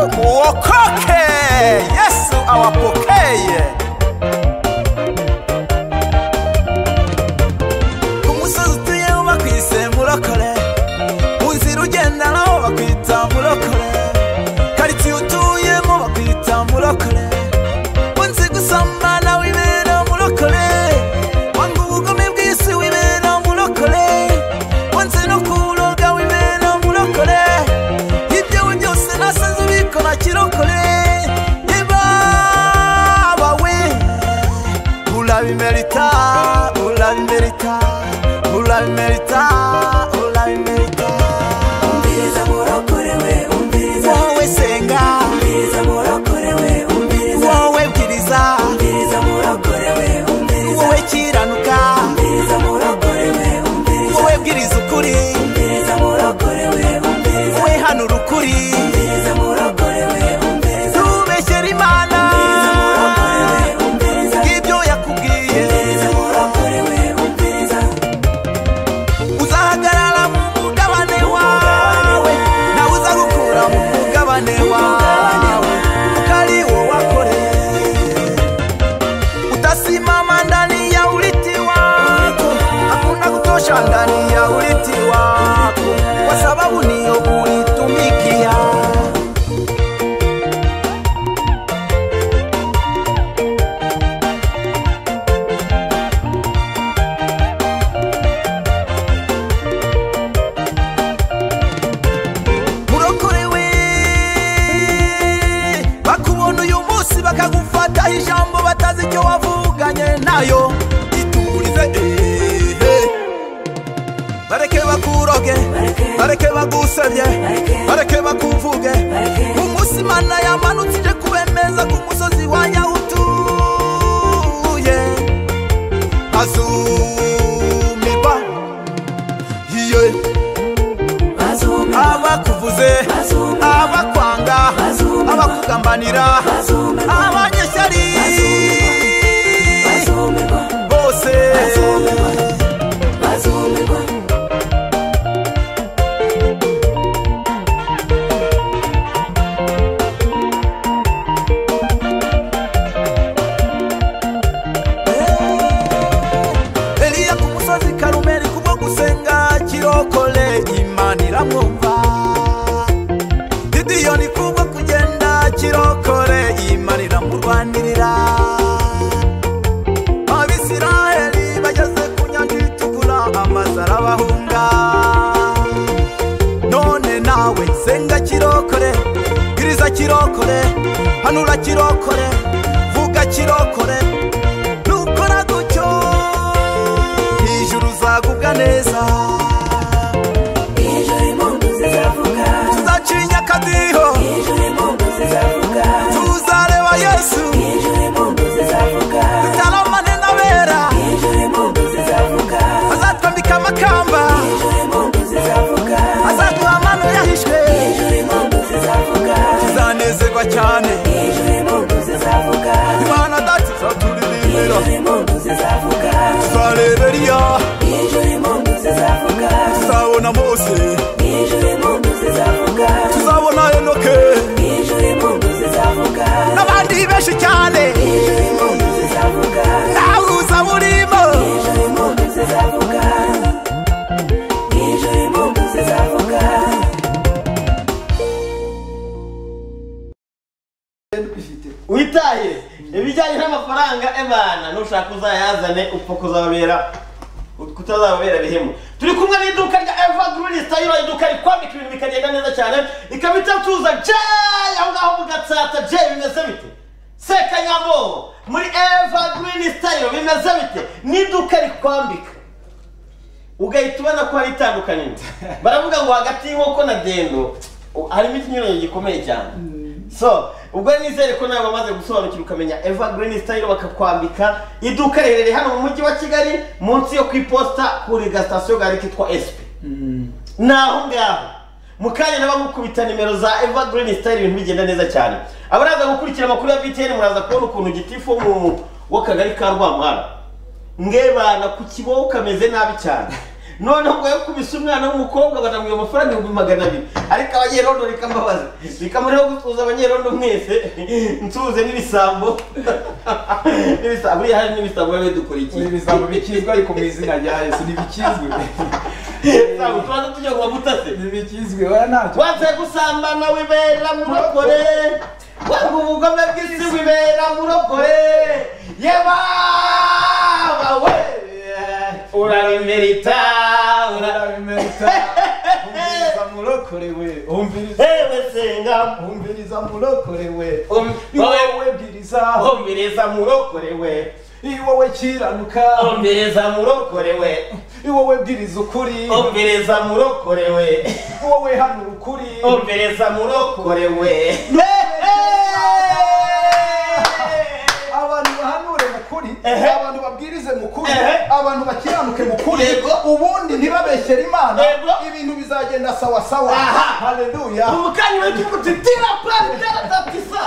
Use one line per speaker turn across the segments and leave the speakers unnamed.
Muokoke, Yesu awapokeye. Ku musozi utuyeho bakwise murokore, mu nzira ugenda naho bakwita murokore, karitsiye utuyemo bakwita murokore, unzi gusambana wibera murokore, wanga ubugome bw'isi wibera murokore, wanze no kuroga wibera murokore, ibyawe byose nasanze ubikora kirokore. Ibaba we urabimerita, urabimerita, urabimerita, urabimerita.
Umviriza murokore we, umviriza.
Wowe senga,
Umviriza murokore we, umviriza.
wowe bwiriza,
Umviriza murokore we, umviriza.
wowe kiranuka,
Umviriza murokore we, umviriza.
wowe bwiriza ukuri,
Umviriza murokore we, umviriza.
wowe hanura ukuri,
Umviriza murokore we, umviriza.
ntubeshyere Imana
Umviriza murokore we, umviriza.
ibyo yakubwiye.
Umviriza murokore we, umviriza.
Uzahagarara mu mugabane wawe, nawe uzagukura mu mugabane wawe, kuko ari wo wakoreye. Utasimama ndani ya uliti wako, hakuna kutosha ndani ya uliti wako, kwa sababu niyo ulitumikia. Murokore we, bakubona uyu munsi bakagufataho ijambo batazi icyo wavuganye nayo. Iturize ehe, bareke bakuroge, bareke bagusebye, bareke bakuvuge. Umunsi Imana yamanutse ije kubemeza ku musozi wa Nyahutuye, azumirwa iye.
Bazumirwa,
Abakuvuze,
Bazumirwa.
abakwanga,
Bazumirwa.
abakugambanira,
Bazumirwa.
abanyeshyari
bazumirwa,
bose.
Bazumirwa, bazumirwa.
Eliya ku musozi Karumeli kubwo gusenga kirokore Imana iramwumva. Gidiyoni kubwo kugenda kirokore Imana iramurwanirira. Abisiraheli bageze ku nyanja itukura amazi arabahunga. None nawe senga kirokore, bwiriza kirokore, hanura kirokore, vuga kirokore. Nukora gutyo ijuru uzagubwa neza.
Ijuru impundu zizavuga,
Tuzacinya akadiho,
ijuru impundu zizavuga,
tuzareba Yesu,
ijuru impundu zizavuga,
tutaramane n'abera,
ijuru impundu zizavuga,
azatwambika amakamba,
ijuru impundu zizavuga,
azaduha amano yahishwe,
ijuru impundu zizavuga,
tuzanezerwa cyane.
ijuru impundu zizavuga,
Imana data izaturirimbira,
ijuru impundu zizavuga,
tuzareba Eliya,
ijuru impundu zizavuga,
tuzabona Mose,
ijuru impundu zizavuga,
tuzabona Enoke
ijuru impundu zizavuga,
n'abandi benshi cyane.
ijuru impundu zizavuga,
Nawe uzaba urimo.
ijuru impundu zizavuga, ijuru impundu zizavuga.
Witahire ibijyanye n'amafaranga ebana, nushaka uzayazane, upfa kuzababera kutazababera bihemu. Turi kumwe n'iduka rya Evergreen Style, iduka rikwambika ibintu bikagenda neza cyane, ikaba itatuza J aho ngaho mu Gatsata. J bimeze bite Sekanyambo muri Evergreen Style bimeze bite? Ni iduka rikwambika ugahita ubona ko hari itandukaniro. Baravuga ngo hagati y'inkoko na dendo harimo ikinyuranyo gikomeye cyane. So ubwo nizere ko nawe wamaze gusobanukirwa ukamenya Evergreen Style bakakwambika. Iduka riherereye hano mu mujyi wa Kigali, munsi yo ku iposita, kuri sitasiyo gare kitwa SP, naho ngaho. Mu kanya n'abagukubita nimero za Evergreen Style, ibintu bigenda neza cyane. Abaraza gukurikira amakuru ya BTN, muraza kubona ukuntu gitifu mu w'akagari ka Rwampara ngebana ku kiboho kameze nabi cyane. Noneho ngo yakubise umwana w'umukobwa banamwiba amafaranga 200,000. Ariko abanyerondo rikambabaza, rikamuriho gusuhuza abanyerondo mwese, nsuhuze n'ibisambo. N'ibisambo hari n'ibisambo bidukurikiye.
Ibisambo bikizwe ariko mu izina rya Yesu ntibikizwe.
Sabu tubanza tujya ngo bagutase.
Ntibikizwe oya ntacyo.
Wanze gusambana wibera murokore, wanga ubugome bw'isi wibera murokore, yebaba we urabimerita,
urabimerita. Umviriza murokore we, umviriza
ewe senga,
umviriza murokore we, wowe bwiriza,
umviriza murokore we,
wowe kiranuka,
umviriza murokore we,
wowe bwiriza ukuri,
umviriza murokore we,
wowe hanura ukuri,
umviriza murokore we.
Abantu bahanure mu kuri, abantu babwirize mu kuri, abantu bakiranuke mu kuri, ubundi ntibabeshyere Imana, ibintu bizagenda sawa sawa. Haleluya.
Umukanyi w'ikiguti tira plan tira tatisa.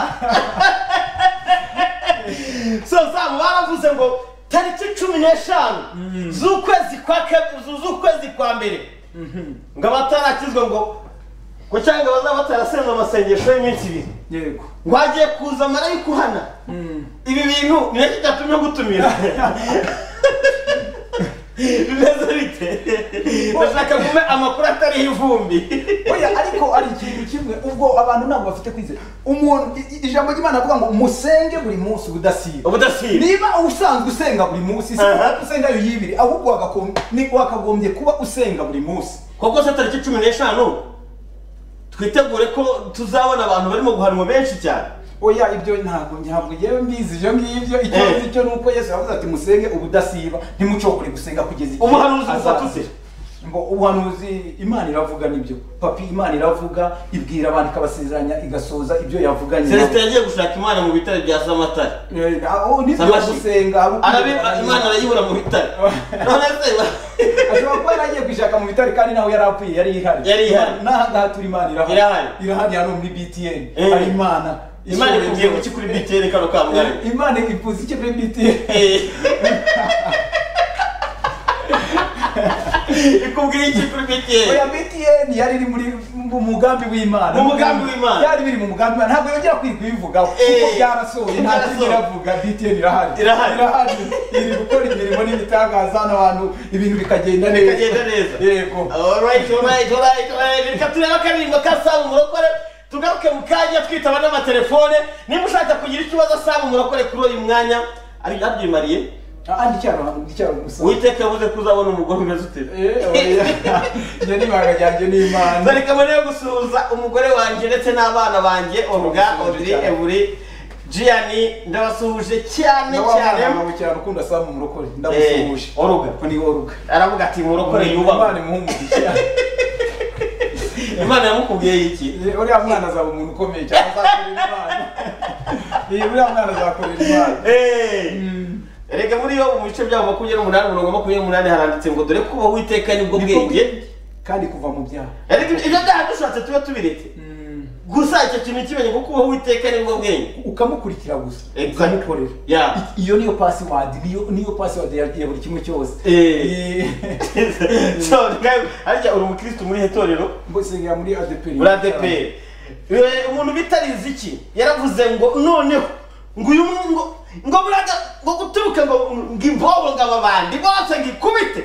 So sabu baravuze ngo tariki 15 z'ukwezi kwa z'ukwezi kwa mbere ngo abatarakizwa ngo cyangwa bazaba batarasenga amasengesho y'iminsi ibiri.
Yego.
Ngo agiye kuza marayika uhana. Ibi bintu ni nacyo cyatumye gutumira. Bimeze bite? Ndashaka gume amakuru atari ivumbi.
Oya ariko ari ikintu kimwe ubwo abantu ntabwo bafite kwizera. Umuntu ijambo ry'Imana avuga ngo musenge buri munsi ubudasiba.
Ubudasiba.
Niba usanzwe usenga buri munsi, si usenga yo yibiri, ahubwo wakagombye kuba usenga buri munsi.
Koko se tariki 15 twitegure ko tuzabona abantu barimo guhanwa benshi cyane.
Oya ibyo ntabwo yewe mbizi ibyo ngibyo. Icyo cyo nuko Yesu yavuze ati musenge ubudasiba, ntimucogore gusenga kugeza igihe.
Ubuhanuzi bufatutse.
Ngo ubuhanuzi Imana iravuga nibyo. Papi Imana iravuga, ibwira abantu ikabasezeranya igasoza ibyo yavuganye.
Celestin yagiye gushaka Imana mu bitare bya Samatare.
Aho nibyo gusenga
Imana arayibura mu bitare. None se
ashobora kuba yaragiye kwishaka mu bitare kandi naho yarapfuye yari ihari.
Yari ihari.
N'aha ngaha turi Imana irahari. Irahari hano muri BTN. Hari Imana.
Imana ikubwiye kuki kuri BTN kano ka mwari?
Imana ivuze iki kuri BTN?
Ikubwiye iki kuri BTN?
Oya BTN yari iri muri mu mugambi w'Imana.
Mu mugambi w'Imana.
Yari biri mu mugambi w'Imana. Ntabwo yongera kwivugaho kuko byarasohoye nta kindi iravuga. BTN irahari. Irahari. Iri gukora imirimo n'ibitangaza n'abantu ibintu bikagenda neza.
Bikagenda neza.
Yego.
Alright, alright, alright. Reka turebe akaririmbo ka Samu Murokore. Tugaruke mu kanya twitaba n'amatelefone. Niba ushaka kugira ikibazo Samu Murokore kuri uyu mwanya ari abyimariye.
Andi cyaro gusa.
Uwiteka yavuze ko uzabona umugore umeze ute?
Njye n'ibanga ryanjye n'Imana.
Reka mbone gusuhuza umugore wanjye ndetse n'abana banjye Olga, Audrey, Evuri, Gianni, ndabasuhuje cyane cyane.
Ndabaha cyane ukunda Samu Murokore, ndamusuhuje.
Olga,
ni Olga.
Aravuga ati Murokore yubahwe.
Imana imuhe umugisha.
Imana yamukubwiye iki?
Uriya mwana azaba umuntu ukomeye cyane, azakorera Imana. Uriya mwana azakorera Imana.
Erega muri yo mu bice byabo 28 umurongo 28 haranditse ngo dore kuba Uwiteka nibwo bwenge
kandi kuva mu byaha.
Erega ibyo byaha dushatse tube tubiretse. Gusa icyo kintu kimenye ngo kuba Uwiteka nibwo bwenge
ukamukurikira gusa ukamukorera. Iyo niyo password, niyo password ya buri kimwe cyose.
So arya uri umukristo muri hetorero?
Mbosengera muri ADPR.
Muri ADPR. Umuntu bitarize iki yaravuze ngo noneho ngo uyu ngo buraga ngo guturuka ngo ngimbobo ngababandi bose ngikubite.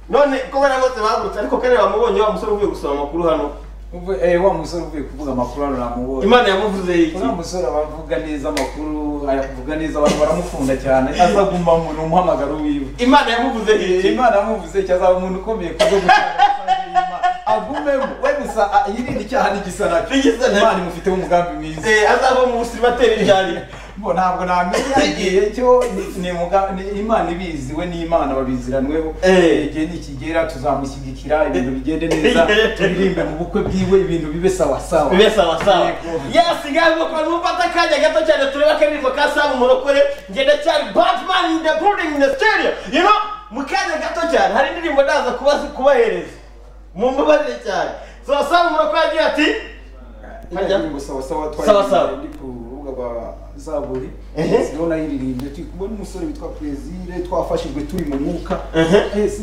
None ko bana bose bagurutse ariko kandi bamubonye wa musore uvuye gusoma amakuru hano.
Wa musore uvuye kuvuga amakuru hano namubonye.
Imana yamuvuze iki?
Uriya musore abavuga neza amakuru, ayavuga neza abantu baramukunda cyane. Azaguma mu muhamagaro wiwe.
Imana yamuvuze iki?
Imana yamuvuze iki? Azaba umuntu ukomeye kubwo gushaka agumemo we gusa yirinde icyaha n'igisa nacyo. Imana imufiteho umugambi mwiza.
Azava mu busiribateri ryari?
Bo ntabwo namenya igihe cyo ni Imana ibizi we n'Imana babiziranweho. Igihe nikigera tuzamushyigikira ibintu bigende neza, turirimbe mu bukwe bwiwe ibintu bibe sawa sawa.
Bibe sawa sawa. Yes, ngaho ko mufata akanya gato cyane tureba akaririmbo ka Samu Murokore. Ngenda cyane Batman in the building in the studio. You know, mu kanya gato cyane hari indirimbo ndaza kubahereza. Mumbabarire cyane. So Samu Murokore agira ati
sawa sawa twari ndi ku rubuga rwa Zaburi. Niho nayiririmbye turi kumwe n'umusore witwa Plaisir, twafashijwe turi mu mwuka.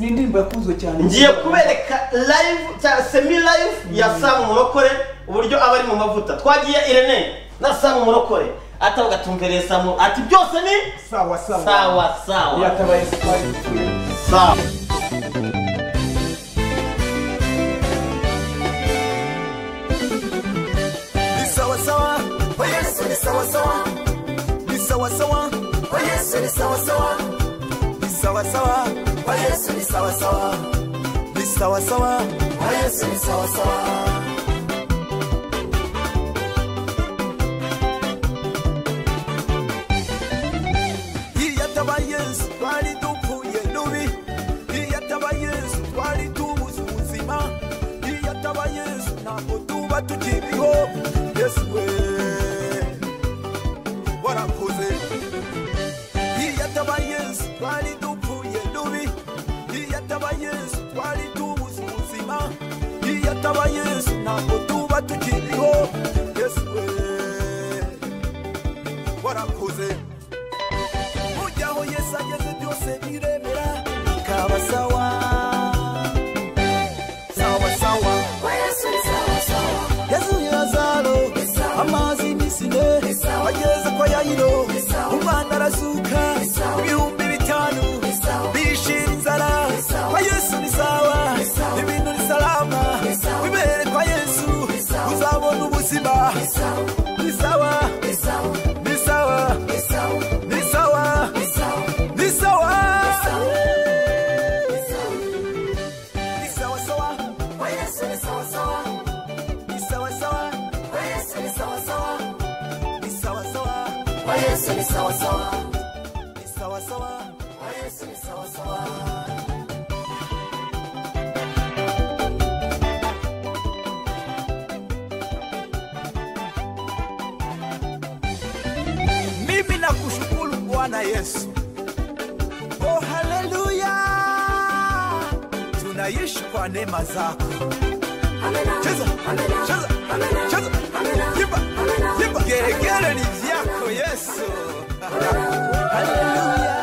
Ni indirimbo yakunzwe cyane.
Ngiye kubereka live cyangwa semi live ya Sam Murokore uburyo aba ari mu mavuta. Twagiye Irene na Sam Murokore atavuga tumvereye Sam ati byose ni
sawa sawa
sawa sawa.
Yatabaye twari
sawa.
Sawa sawa, oh yes, ni sawa sawa. Ni sawa sawa, oh yes, ni sawa sawa. Ni sawa sawa, oh yes, ni sawa sawa. Ni sawa sawa, oh yes, ni sawa sawa. Iyataba Yesu twari dupfuye nubi. Iyataba Yesu twari tubuze ubuzima. Iyataba Yesu ntabwo tuba tukiriho. Yesu we warakoze. Iyataba Yesu twari dupfuye nubi. Iyataba Yesu twari tubuze ubuzima. Iyataba Yesu ntabwo tuba tukiriho. Yesu we warakoze. Ujyaho Yesu ageze byose biremera bikaba sawa. Sawa sawa. Yesu Lazaro amazi misine ageze kwa Yayiro umwana arazuka 5000 bishira inzara. Kwa Yesu ni sawa, ibintu ni salama. Wibere kwa Yesu uzabona ubuzima. Ni sawa, ni sawa, ni sawa, ni sawa. Ni sawa sawa, kwa Yesu ni sawa sawa. Ni sawa sawa, kwa Yesu ni sawa sawa. Ni sawa sawa, kwa Yesu ni sawa sawa. Ni sawa sawa, kwa Yesu ni sawa sawa. Mimi nakushukuru Bwana Yesu. Oh haleluya. Tunaishi kwa neema zako. Cheza, cheza, cheza. Imba, imba. Geregere ni vyako Yesu. Haleluya.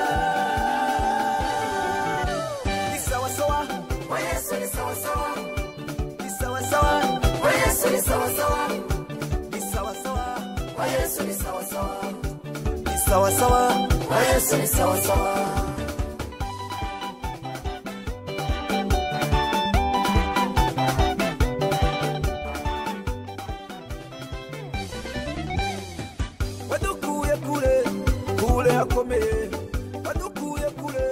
Ni sawa sawa. Kwa Yesu ni sawa sawa. Ni sawa sawa. Kwa Yesu ni sawa sawa. Ni sawa sawa. Kwa Yesu ni sawa sawa. Ni sawa sawa. Kwa Yesu ni sawa sawa. Wadukuye kure, kure hakomeye. Wadukuye kure,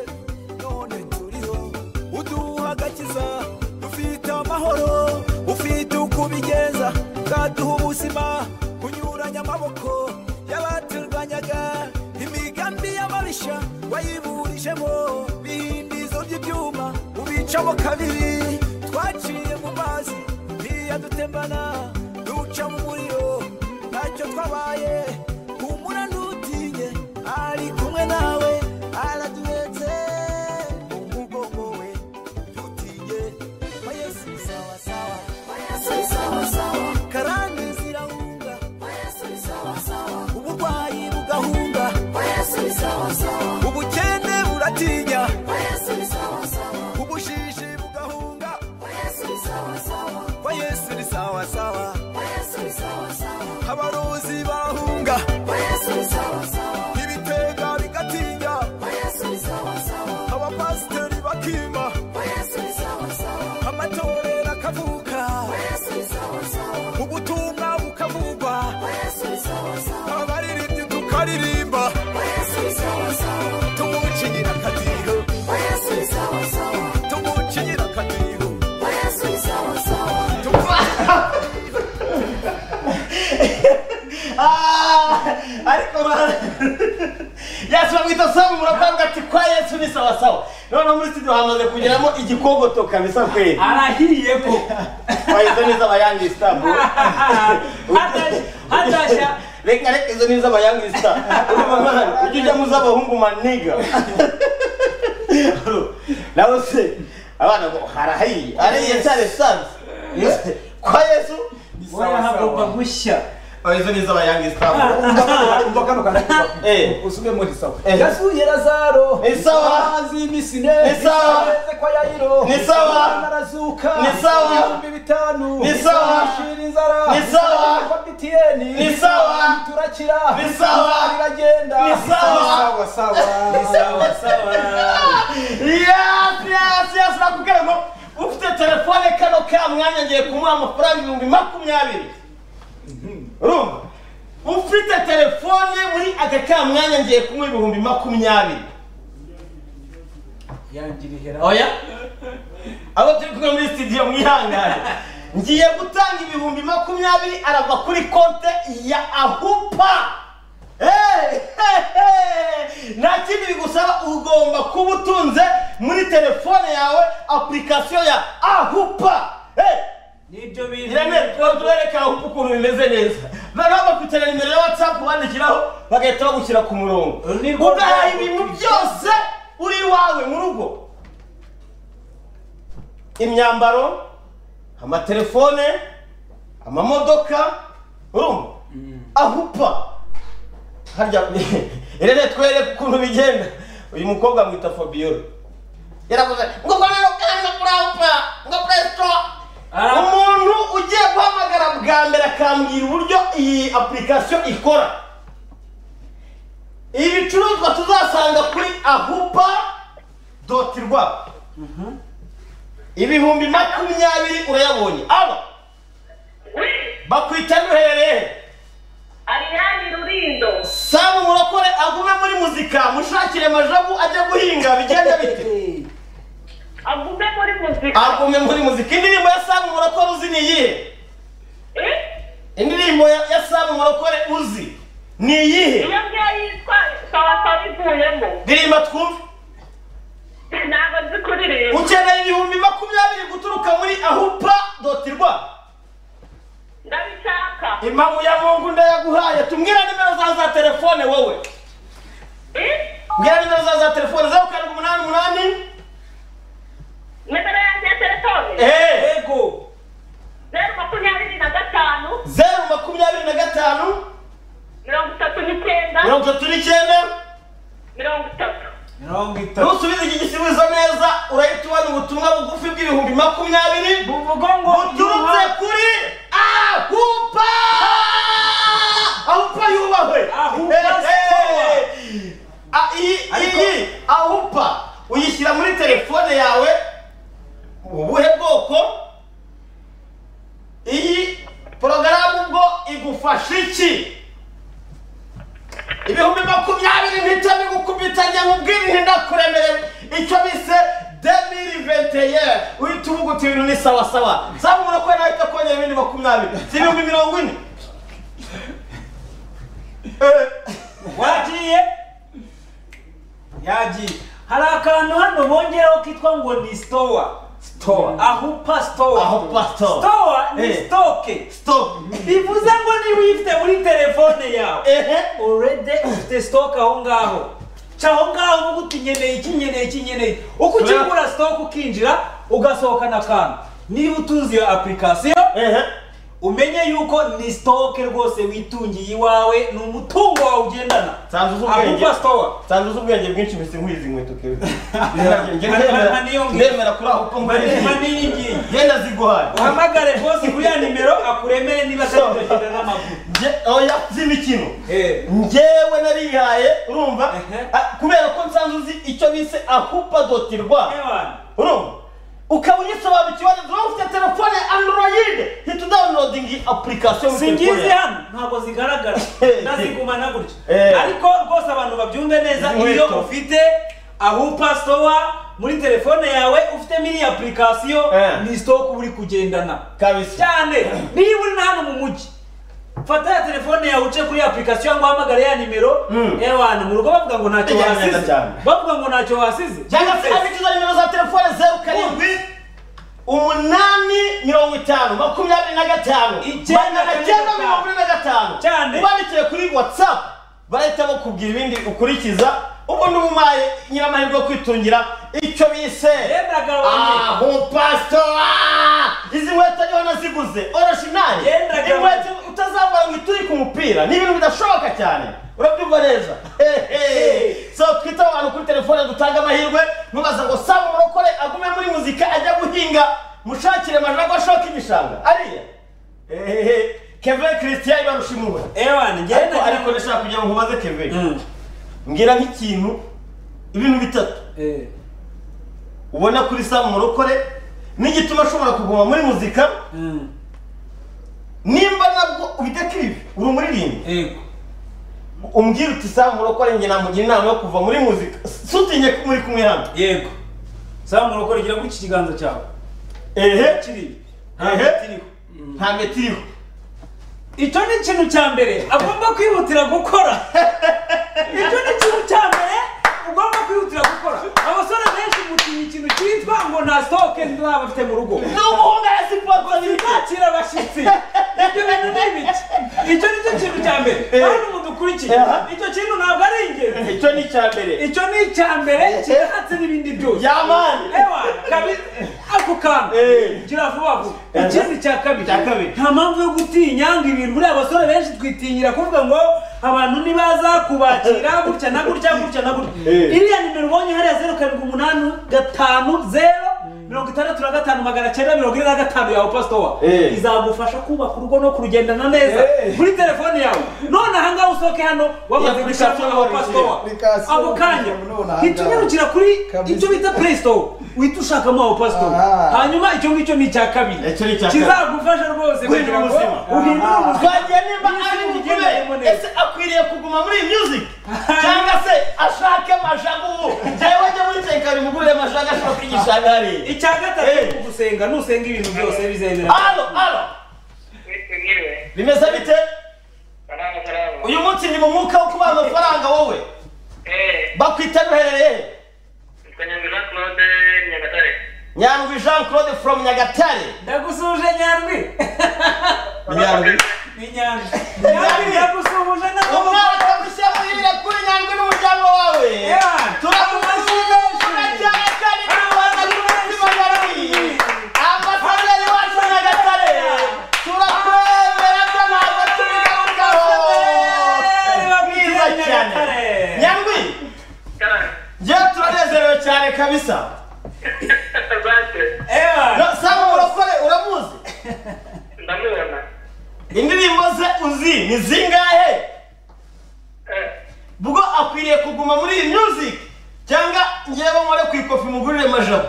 none turiho. Uduha agakiza, dufite amahoro. Ufite uko ubigenza, ukaduha ubuzima. Kunyuranya amaboko y'abaturwanyaga. Imigambi y'ababisha wayiburijemo. Bihindizo by'ibyuma ubicamo kabiri. Twaciye mu mazi ntiyadutembana, duca mu muriro ntacyo twabaye. Humura ntutinye, ari kumwe nawe, araduhetse mu mugongo we. Ntutinye, kwa Yesu ni sawa sawa.
Kwa Yesu ni sawa sawa.
Karande zirahunga,
Kwa Yesu ni sawa sawa.
uburwayi bugahunga,
Kwa Yesu ni sawa sawa.
ubukene buratinya,
Kwa Yesu ni sawa sawa.
ubushishi bugahunga.
Kwa Yesu ni sawa sawa.
Kwa Yesu ni sawa sawa.
Kwa Yesu ni sawa sawa.
Abarozi barahunga,
Kwa Yesu ni sawa sawa.
ibitega bigatinya,
Kwa Yesu ni sawa sawa.
abapasiteri bakima,
Kwa Yesu ni sawa sawa.
amatorero akavuka,
Kwa Yesu ni sawa sawa.
ubutumwa bukavugwa,
Kwa Yesu ni sawa sawa.
abaririmbyi tukaririmba,
Kwa Yesu ni sawa sawa.
tumucinyira akadiho,
Kwa Yesu ni sawa sawa.
tumucinyira akadiho.
Kwa Yesu ni sawa sawa.
Ariko Yesu bamwita Sam Murokore ati kwa Yesu ni sawa sawa. None muri studio hamaze kugeramo igikogoto kabisa kweli.
Arahiye ko.
Kwa izo ni z'abayangi star bro.
Hatasha.
Reka reka izo ni z'abayangi star. Urumva mwana ujye ujya mu z'abahungu maniga. Nawe se abana ngo harahiye. Ariye cyane sans. Kwa Yesu
Oya hagomba gushya.
Izo ni iz'abayangi star.
Umva kano kana usube muri sawa. Yasuye Lazaro.
Ni sawa.
Amazi misine.
Ni sawa.
Kwa Yairo.
Ni sawa.
Arazuka.
Ni sawa.
5000.
Ni sawa.
Shira inzara.
Ni sawa.
Kwa BTN.
Ni sawa.
Turakira.
Ni sawa.
Iragenda.
Ni sawa.
Sawa sawa. Ni sawa sawa.
Yes, nakubwira ngo ufite telefone kano ka mwanya ngiye kumuha amafaranga 20,000. Urumva? Ufite telefone muri aka ka mwanya ngiye kumuha 20,000.
Yangirihera.
Oya. Abo turi kumwe muri studio mwihangane. Ngiye gutanga 20,000 arava kuri konte ya Ahupa. Nta kindi bigusaba, ugomba kuba utunze muri telefone yawe application ya Ahupa.
Nibyo bintu
Irene, tuwereka Ahupa ukuntu bimeze neza. Noneho bafite na nimero ya WhatsApp bandikiraho bagahita bagushyira ku murongo. Ugahaha ibintu byose uri iwawe mu rugo. Imyambaro, amatelefone, amamodoka, urumva? Ahupa. Harya Irene twereke ukuntu bigenda. Uyu mukobwa amwita Fabiola. Yaravuze ngo rero kandi kuri Ahupa, ngo presto. Umuntu ugiye guhamagara bwa mbere akambwira uburyo iyi application ikora. Ibicuruzwa tuzasanga kuri ahupa.rw. 20,000 urayabonye. Aba bakwita nuherereye
Ariani Rurindo.
Samu murokore agume muri muzika, mushakire majabu ajya guhinga bigenda bite?
Agume muri muzika.
Agume muri muzika. Indirimbo ya Samu murokore uzi ni iyihe? Indirimbo ya Samu murokore uzi ni iyihe?
Iyo ngiyo yitwa Sawa Sawa ivuyemo.
Ndirimba twumve.
Ntabwo nzi kuririmba.
Ukeneye 20,000 guturuka muri ahupa.rw.
Ndabishaka.
Imamu ya Mungu ndayaguhaye. Tumbwira nimero za telefone wowe. Mbwira nimero za telefone 0788.
Nimero yanjye ya telefone?
Yego.
025.
025.
39.
39.
30.
30.
Nusubiza iki gisubizo neza urahita ubona ubutumwa bugufi bw'ibihumbi 20,000
buvuga ngo
buturutse kuri Ahupa. Ahupa yubahwe.
Ahupa store.
Iyi Ahupa uyishyira muri telefone yawe ubuhe bwoko? Iyi porogaramu ubwo igufasha iki? 20,000 mpita bigukubita njye nkubwire nti ndakuremerewe. Icyo bise 2021 uhita uvuga uti ibintu ni sawa sawa. Samu murokore nawe ahita akongera ibindi 20. Si 40,000.
Wagiye? Yagiye. Hari akantu hano bongeraho kitwa ngo ni store. Store. Ahupa store.
Ahupa store.
Store ni stock.
Stock.
Bivuze ngo niba uyifite muri telefone yawe. Already ufite stock aho ngaho. Ca aho ngaho uvuga uti nkeneye iki, nkeneye iki, nkeneye. Uko ukingura stock ukinjira ugasohokana akantu. Niba utunze iyo application, umenye yuko ni stock rwose witungiye iwawe, ni umutungo wawe ugendana. Ahupa store.
Sanzu ubwenge bwinshi mbese nkwizi inkweto kewe. Ndemera kuri Ahupa mbari. Genda ziguhaye.
Uhamagare boss kuri ya nimero akuremere niba atagenda n'amaguru.
Oya z'imikino. Njyewe narihaye urumva kubera ko nsanzu uzi icyo bise ahupa.rw. Urumva? Ukaba ugisobanukiwe neza ufite telefone Android hita downloading application.
Singizi hano ntabwo zigaragara ndazigumana gutya, ariko rwose abantu babyumve neza. Iyo ufite Ahupa store muri telefone yawe ufite mini application ni stock uri kugendana
kabisa
cyane. Niba uri hano mu mujyi fata ya telefone yawe uce kuri application ngo uhamagare ya nimero. Ewana mu rugo bavuga ngo ntacyo wasize. Bavuga ngo ntacyo wasize.
Cyangwa se abikiza nimero za telefone 07 8 50 25 9 45
cyane.
Ubandikire kuri WhatsApp barahita bakubwira ibindi ukurikiza. Ubundi umumaye nyiramahirwe yo kwitungira icyo bise Ahupa store. Izi nkweto niho naziguze original. Inkweto utazabona gufata baro turi ku mupira ni ibintu bidashoboka cyane, urabyumva neza. So twita abantu kuri telefone dutanga amahirwe, mubaza ngo Sam Murokore agume muri muzika ajya guhinga, mushakire amajago ashoka igishanga ariya. Kevin Christian ibarushimuwe.
Ewana ngenda
ariko ndashaka kugira ngo nkubaze Kevin. Mbwira nk'ikintu ibintu bitatu ubona kuri Sam Murokore n'igituma ashobora kuguma muri muzika. Nimba nabwo ubidakirive uri umuririmbyi,
yego,
umbwira uti Sam Murokore njye namugira inama yo kuva muri muzika, sutinye ko muri kumwe hano.
Yego, Sam Murokore gira guki ikiganza cyawe.
Ehe,
kiri
nta metiriho.
Icyo ni ikintu cya mbere agomba kwihutira gukora. Icyo ni ikintu cya mbere ugomba kwihutira gukora. Abasore benshi mutinya ikintu cyitwa ngo nta stock nzaba bafite mu rugo.
N'umuhungu ya siporo
nzakira abashyitsi. Ibyo bintu ni ibiki? Icyo ni cyo kintu cya mbere. Hano umuntu ukurikiye. Icyo kintu ntabwo ari ingenzi.
Icyo ni icya mbere.
Icyo ni icya mbere kihatse n'ibindi byose.
Yamani.
Ewa, kabiri ako kantu. Gira vuba vuba. Ikindi cya kabiri. Nta mpamvu yo gutinya ngo ibintu buriya abasore benshi twitinyira kuvuga ngo abantu nibaza kubakira gutya na gutya gutya na gutya. Iriya nimero ubonye hariya 0785 065 945 yawe pastor izagufasha kubaka urugo no kurugendana neza muri telefone yawe. None aha ngaha usoke hano wamaze gushaka aho pastor ako kanya hitunyarukira kuri icyo bita Play Store uhita ushakamo aho pastor, hanyuma icyo ngicyo ni icya kabiri kizagufasha rwose kugira ngo uhindure ubuzima.
Twagiye nimba ari bukube, ese akwiriye kuguma muri music cyangwa se ashake majagu ubu njyewe njye muri tenkari mugurire majagu ashoka igishanga hariya.
Icya gatatu ugusenga, nusenga ibintu byose bizemera.
Alo alo, bimeze bite? Uyu munsi ni mu mwuka wo kubaha amafaranga wowe. Bakwita uherereye he? Nyandwi Jean Claude from Nyagatare.
Ndagusuje Nyandwi.
Nyandwi.
Ni Nyandwi. Nyandwi ndagusuje na
umwaka mushya muhire kuri Nyandwi n'umuryango wawe. Turagushimira cyane kandi tubaza kuri Nyandwi. Ambasaderi wacu Nyagatare. Turakwemera ko ntabwo tubigarukaho. Mwiza cyane. Nyandwi. Njye turanezerewe cyane kabisa.
Ewa.
Sam Murokore uramuzi?
Ndamubona.
Indirimbo ze uzi ni zingahe? Bwo akwiriye kuguma muri iyi music cyangwa ngewe nkore ku ikofi mugurire majabo?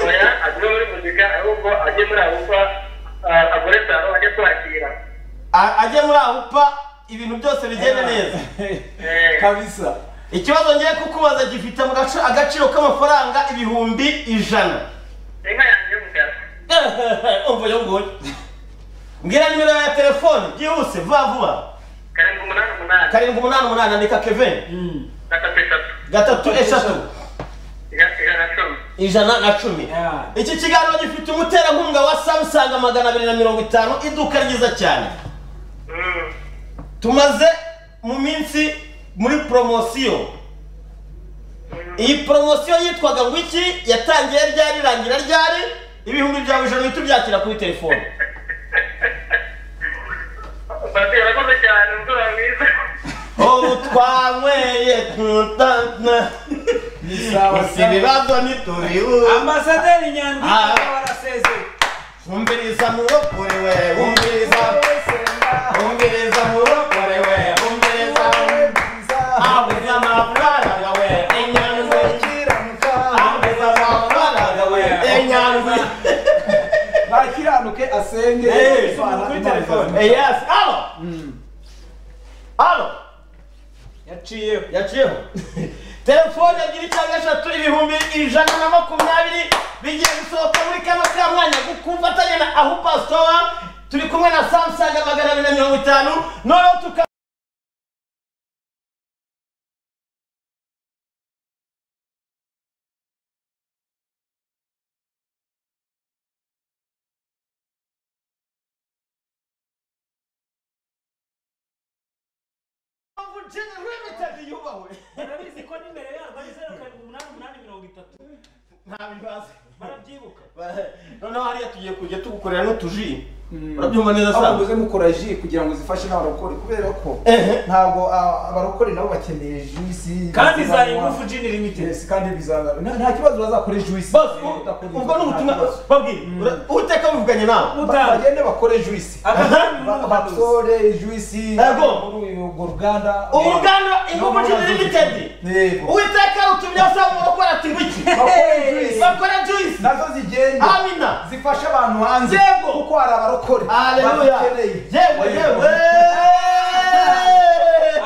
Oya, agume muri muzika ahubwo ajye muri abupa agure saro ajye kwakira.
Ajye muri abupa ibintu byose bigende neza.
Kabisa.
Ikibazo ngiye kukubaza gifite mu agaciro k'amafaranga 100,000.
Inka yanjye y'umukara.
Umva yo ngoye. Mbwira nimero ya telefone byihuse vuba vuba.
788.
788 andika Kevin.
3
3 110. Iki kiganiro gifite umuterankunga wa Samsung 250, iduka ryiza cyane. Tumaze mu minsi muri promosiyo. Iyi promosiyo yitwaga ngo iki? Yatangiye ryari, irangira ryari? 100,000 bihita byakira kuri telefone. Ubu twanyweye tutana ibibazo ntituriwe.
Ambasaderi Nyandwi arasezeye.
Umviriza Murokore we, umviriza, umviriza Murokore we, umviriza. Abuze amafaranga we, Nyandwi. Abuze amafaranga we, Nyandwi.
Nakiranuke asenge
kuri telefone.
Yes, alo. Alo.
Yaciyeho.
Yaciyeho. Telefone 2 cyangwa 3 120,000 bigiye gusohoka muri kano ka mwanya gukumfatanya na aho pastor turi kumwe na Samsung 250 noneho tuka
Barabizi ko nimero yarwo ari 078830.
Nta bibazo.
Barabyibuka.
Noneho hariya tugiye kujya tugukorera n'utuji. Urabyumva neza
Ahubwo
sa?
muze mukora ji kugira ngo zifashe n'abarokore, kubera ko
Ehe.
ntabwo abarokore nabo bakeneye juice.
Kandi za
bazanywa.
Ingufu Gin Limited.
Yes, kandi bizaza nta kibazo, bazakore juice.
Boss, ubwo ni ubutumwa babwire. Uwiteka bivuganye nawe.
Bagende bakore juice.
Aka kanya uyu ni umuhanuzi.
Bakore juice
Yego.
muri urwo ruganda.
Uruganda Ingufu Gin Limited.
Yego.
Uwiteka rutumye asaba umurokore ati ngwiki.
Bakore juice.
Bakore juice.
Nazo zigende.
Amina.
Zifasha abantu hanze.
Yego.
Kuko hari abarokore
Haleluya.
bazikeneye.
Yewe yewe.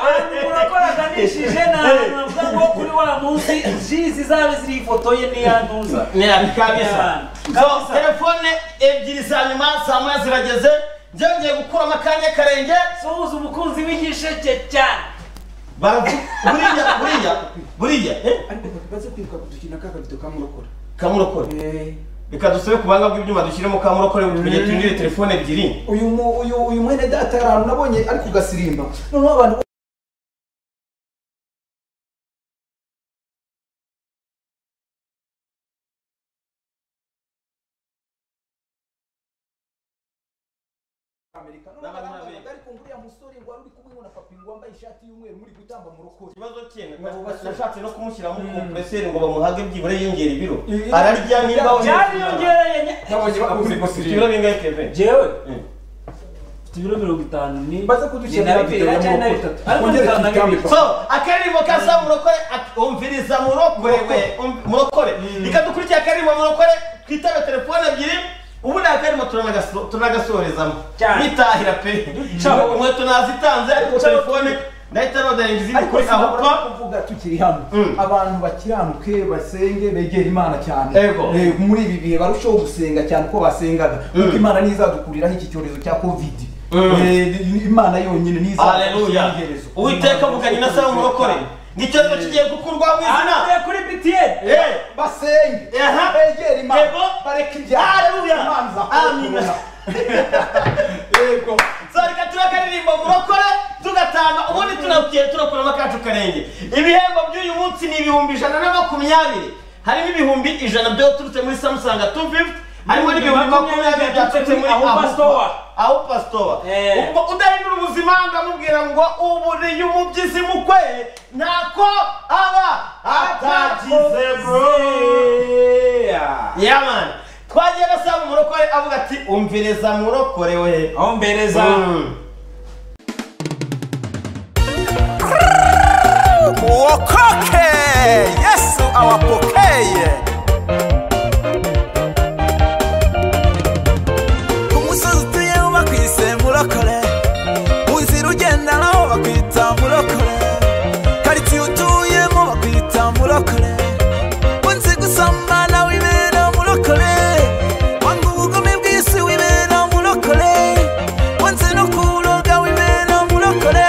Ahantu umurokore aganishije ni ahantu bavuga ngo kuri wa munsi ji zizabe ziriho ifoto ye n'iyantuza.
Ni kabisa. So telefone ebyiri za nyuma saa 1 zirageze. Njyewe ngiye gukuramo akanya karenge.
Suhuza umukunzi w'igisheke cyane.
Baravuga buriya buriya buriya
Ariko baze kwibuka kudukina ka kabido kamurokore.
Kamurokore. Reka dusabe ku buhanga bw'ibyuma dushyiremo kamurokore tumenye turindire telefone ebyiri.
Uyu uyu uyu mwene data hari ahantu nabonye ari kugasirimba, noneho abantu Amerika noneho
N'abari muri
barambaza,
Amerika.
ariko ngo uriya musore ngo wari uri kumwe na papi ngo wambaye ishati y'umweru muri gutamba murokore.
Ikibazo cye
Abo basore.
nashatse no kumushyiramo kompreseri ngo bamuhage byibura yiyongera ibiro.
I-
Ararya nimba
Byariyongereye
Nabonye bakuze
Ufite ibiro bingahe Kevin?
Jewe mfite ibiro 50 ni
Baze kudushyira
ni na bibiri
video ya
cyangwa na
murokore.
bitatu, ariko
Twongere
52.
tuyitambe.
So akaririmbo ka Sam Murokore umviriza murokore we murokore. Reka dukurikire akaririmbo murokore twitabe telefone ebyiri, ubundi akaririmbo tunagasorezamo.
Cyane.
Nitahira pe.
Ciao.
Inkweto nazitanze ariko telefone ndahita nodaringa izindi
Ariko
kuri
sinabura
ahupa.
kuvuga tukiri hano, abantu bakiranuke basenge begere Imana cyane.
Ego.
Muri ibi bihe barushaho gusenga cyane uko basengaga, kuko Imana niyo izadukuriraho iki cyorezo cya COVID. Imana yonyine niyo
Haleluya.
iherezo.
Uwiteka avuganye na Sam Murokore. Ngicyorezo kigiye gukurwa mu izina.
Ahantu kuri BTN.
Basenge
Aha.
begere Imana,
Yego.
bareke ibyaha.
Haleluya.
Imana izakora
Amina.
kubona. Yego.
So reka turakaririmbo murokore tugatanga, ubundi tunakiye turakuramo akacu karenge. Ibihembo by'uyu munsi ni 120,000. Harimo 100,000 byaturutse muri Samsung 250, harimo n'20,000 byaturutse muri
Ahupa Store.
Ahupa Store. Ubwo udahindura ubuzima ndamubwira ngo uburiye umubyizi mukwe ntako aba atagize bro. Yeah man. Twagiye na Sam Murokore avuga ati umviriza murokore we.
Ombereza.
Muokoke, Yesu awapokeye. Ku musozi utuyeho bakwise murokore, mu nzira ugenda naho bakwita murokore, karitsiye utuyemo bakwita murokore, unzi gusambana wibera murokore, wanga ubugome bw'isi wibera murokore, wanze no kuroga wibera murokore,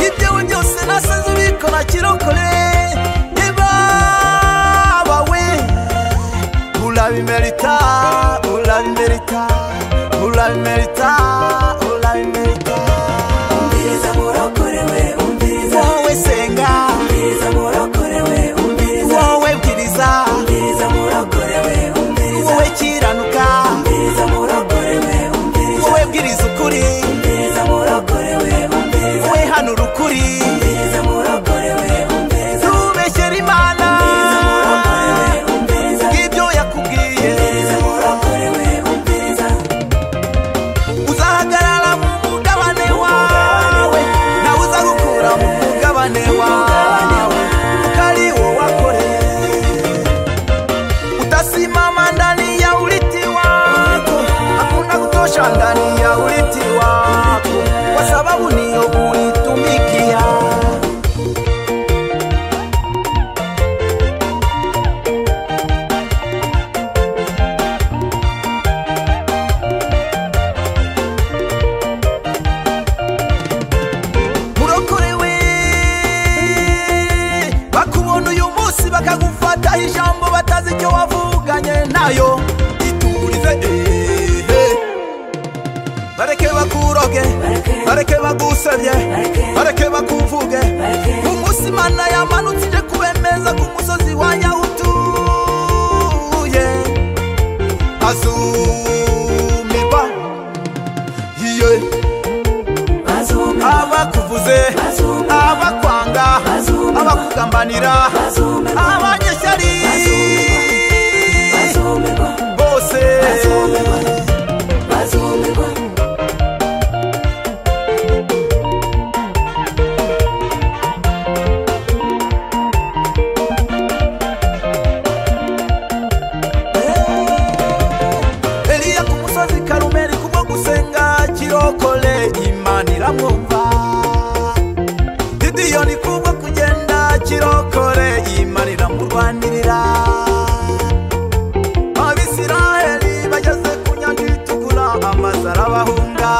ibyawe byose nasanze ubikora kirokore. Ibaba we urabimerita, urabimerita, urabimerita, urabimerita.
Umviriza murokore we, umviriza.
Wowe senga.
Umviriza murokore we, umviriza.
Wowe bwiriza.
Umviriza murokore we, umviriza.
Wowe kiranuka.
Umviriza murokore we, umviriza.
Wowe bwiriza ukuri.
Umviriza murokore we, umviriza.
Wowe hanura ukuri.
Umviriza murokore we, umviriza.
Ntubeshyere Imana.
Umviriza murokore we, umviriza.
Ibyo yakubwiye.
Umviriza murokore we, umviriza.
Uzahagarara mu mugabane wawe, nawe uzagukura mu mugabane wawe, kuko ari wo wakoreye. Utasimama ndani ya uliti wako, hakuna kutosha ndani ya uliti wako, kwa sababu niyo ulitumikia. Murokore we, bakubona uyu munsi bakagufataho ijambo batazi icyo wavuganye nayo. Iturize ehe, bareke bakuroge, bareke bagusebye, bareke bakuvuge. Umunsi Imana yamanutse ije kubemeza ku musozi wa Nyahutuye. Azumirwa iye abakuvuze, abakwanga, abakugambanira, abanyeshyari bose. Eliya ku musozi Karumeli kubwo gusenga kirokore Imana iramwumva. Gidiyoni kubwo kugenda kirokore Imana iramurwanirira. Abisiraheli bageze ku nyanja itukura amazi arabahunga.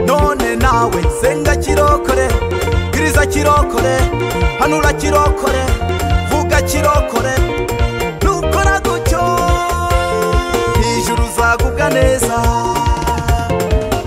None nawe senga kirokore, bwiriza kirokore, hanura kirokore, vuga kirokore. Nukora gutyo ijuru uzagubwa neza.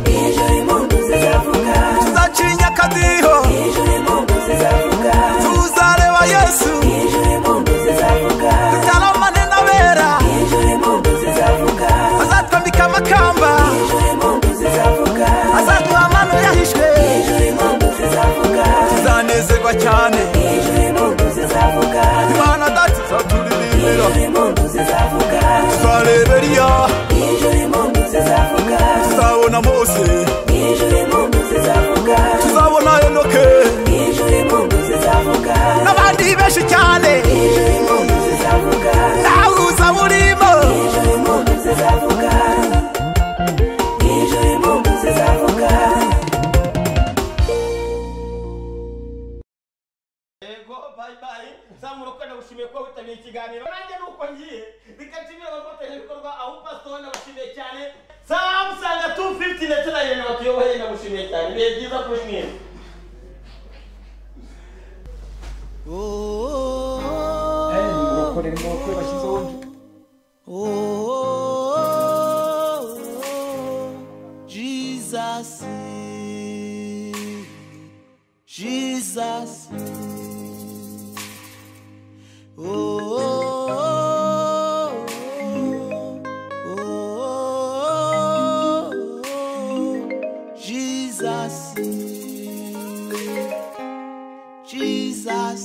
Ijuru impundu zizavuga,
Tuzacinya akadiho,
ijuru impundu zizavuga,
tuzareba Yesu,
ijuru impundu zizavuga,
tutaramane n'abera,
ijuru impundu zizavuga,
azatwambika amakamba,
ijuru impundu zizavuga,
azaduha amano yahishwe,
ijuru impundu zizavuga,
tuzanezerwa cyane.
Ijuru impundu zizavuga,
Imana data izaturirimbira,
ijuru impundu zizavuga,
tuzareba Eliya,
ijuru impundu zizavuga,
tuzabona Mose,
ijuru impundu zizavuga,
tuzabona Enoke
ijuru impundu zizavuga,
n'abandi benshi cyane.
Ijuru impundu zizavuga,
Nawe uzaba urimo.
Ijuru impundu zizavuga, ijuru impundu zizavuga.
Yego, bye bye. Zamura uko ndagushimiye kuba witabiriye ikiganiro. Nanjye nuko ngiye. Reka nshimire abafatanyabikorwa aho pastor ndabashimiye cyane. Samsung 250 ndetse na Irene batuyoboye ndagushimiye cyane. Ibihe byiza kuri mwese.
Murokore murokore bashyizeho.
Jesus, Jesus, oh, oh, oh, Jesus, Jesus.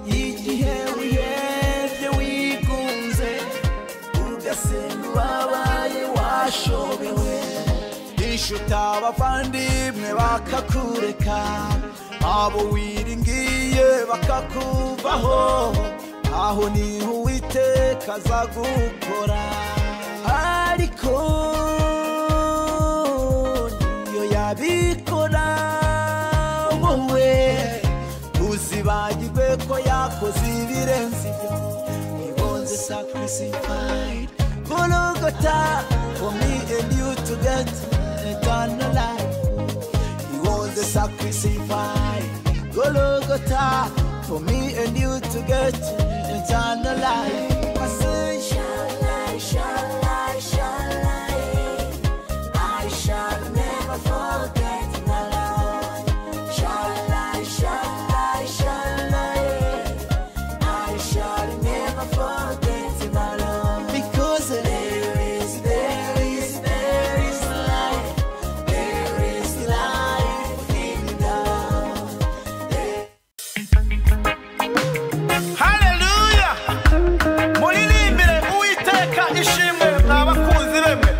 Igihe wihebye wigunze ugasenga ubabaye washobewe, inshuti abavandimwe bakakureka, abo wiringiye bakakuvaho, aho niho Uwiteka azagukora. Ariko niyo yabikora wowe uzibagirwe ko yakoze ibirenze ibyo. He was a sacrifice Golgotha for me and you to get eternal life. He was a sacrifice Golgotha for me and you to get eternal life. I say,
Shall I, shall I, shall I shall never forget the Lord. Shall I, shall I, shall I shall never forget the Lord.
Because
There is, there is, there is life. There is life in the Lord.
Haleluya! Muririmbire Uwiteka ishimwe mwa bakunzi bemwe,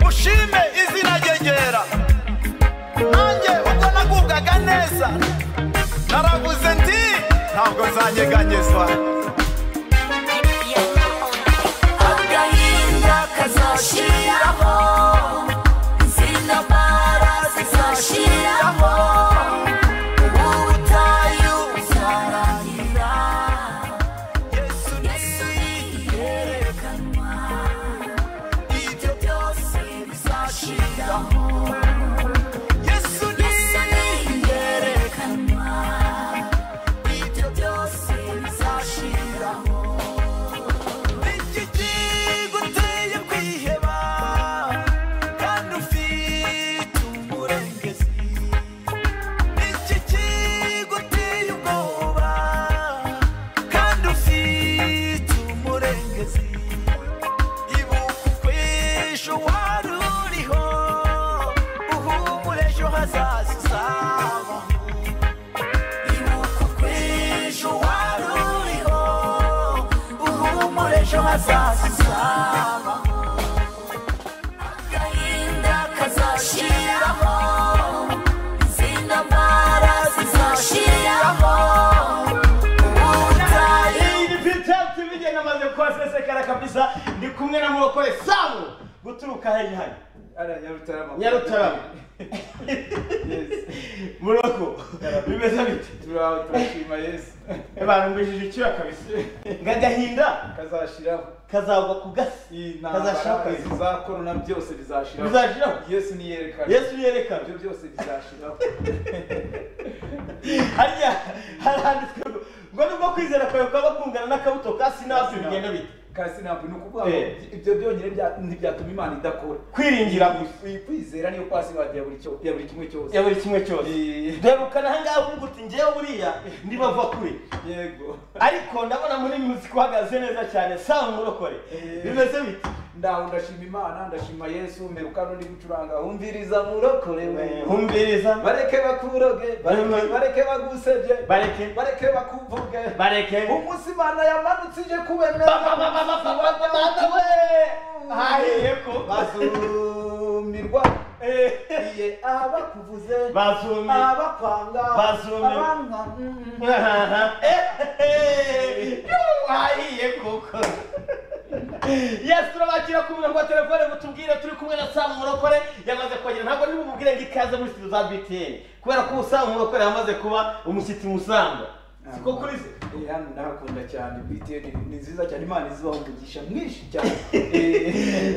mushime izina rye ryera. Nanjye ubwo nagubwaga neza naravuze nti ntabwo nzanyeganyezwa.
Agahinda kazashiraho, izindamara zizashiraho, ubutayu buzarangira.
Yesu
Yesu niyerekanwa, ibyo byose bizashiraho.
Yesu
Yesu niyerekanwa, ibyo byose bizashiraho. Ukw'ejo wari uriho, uhumure ejo hazaza uzabaho. Ibuka ukw'ejo wari uriho, uhumure ejo hazaza uzabaho. Agahinda kazashiraho, izintambara zizashiraho.
Namaze kuhasesekara kabisa, ndi kumwe na Murokore Samu guturuka hehe hano?
Nyarutarama.
Nyarutarama.
Yes.
Muroko, bimeze bite?
Turashima Yesu.
Abantu mbijije icyuya kabisa. Ngagahinda
kazashiraho.
Kazagwa ku gasi.
Kazashiraho kabisa. Za corona byose bizashiraho.
Bizashiraho.
Yesu niyerekana.
Yesu niyerekana.
Ibyo byose bizashiraho.
Harya haranditswe ngo nubwo kwizera kwawe kwaba kungana n'akabuto ka sinapi bigenda bite?
Ka sinapi ni ukuvuga ngo ibyo byonyine ntibyatuma Imana idakora.
Kwiringira gusa.
Kwizera niyo password ya buri kimwe cyose.
Ya buri kimwe cyose. Derukana aha ngaha uvuga uti njyewe buriya ndibava kure.
Yego.
Ariko ndabona muri music uhagaze neza cyane Samu Murokore. Bimeze bite?
Ndaho ndashima Imana, ndashima Yesu, mperukano ndi gucuranga humviriza Murokore we.
Humviriza.
Bareke bakuroge, bareke bagusebye, bareke bakuvuge,
bareke.
Umunsi Imana yamanutse ije kubemera.
Hahiye ko
bazumirwa. Iye abakuvuze,
bazumirwa,
abakwanga,
bazumirwa. Hahiye koko. Yes, turabakira ku murongo wa telefone mutubwire. Turi kumwe na Samu Murokore yamaze kuhagera. Ntabwo ndi bumubwire ngo ikaze muri studio za BTN kubera ko Samu Murokore yamaze kuba umushyitsi musanga. Siko kuri se?
Hano ndahakunda cyane. BTN ni nziza cyane, Imana izibaho umugisha mwinshi cyane.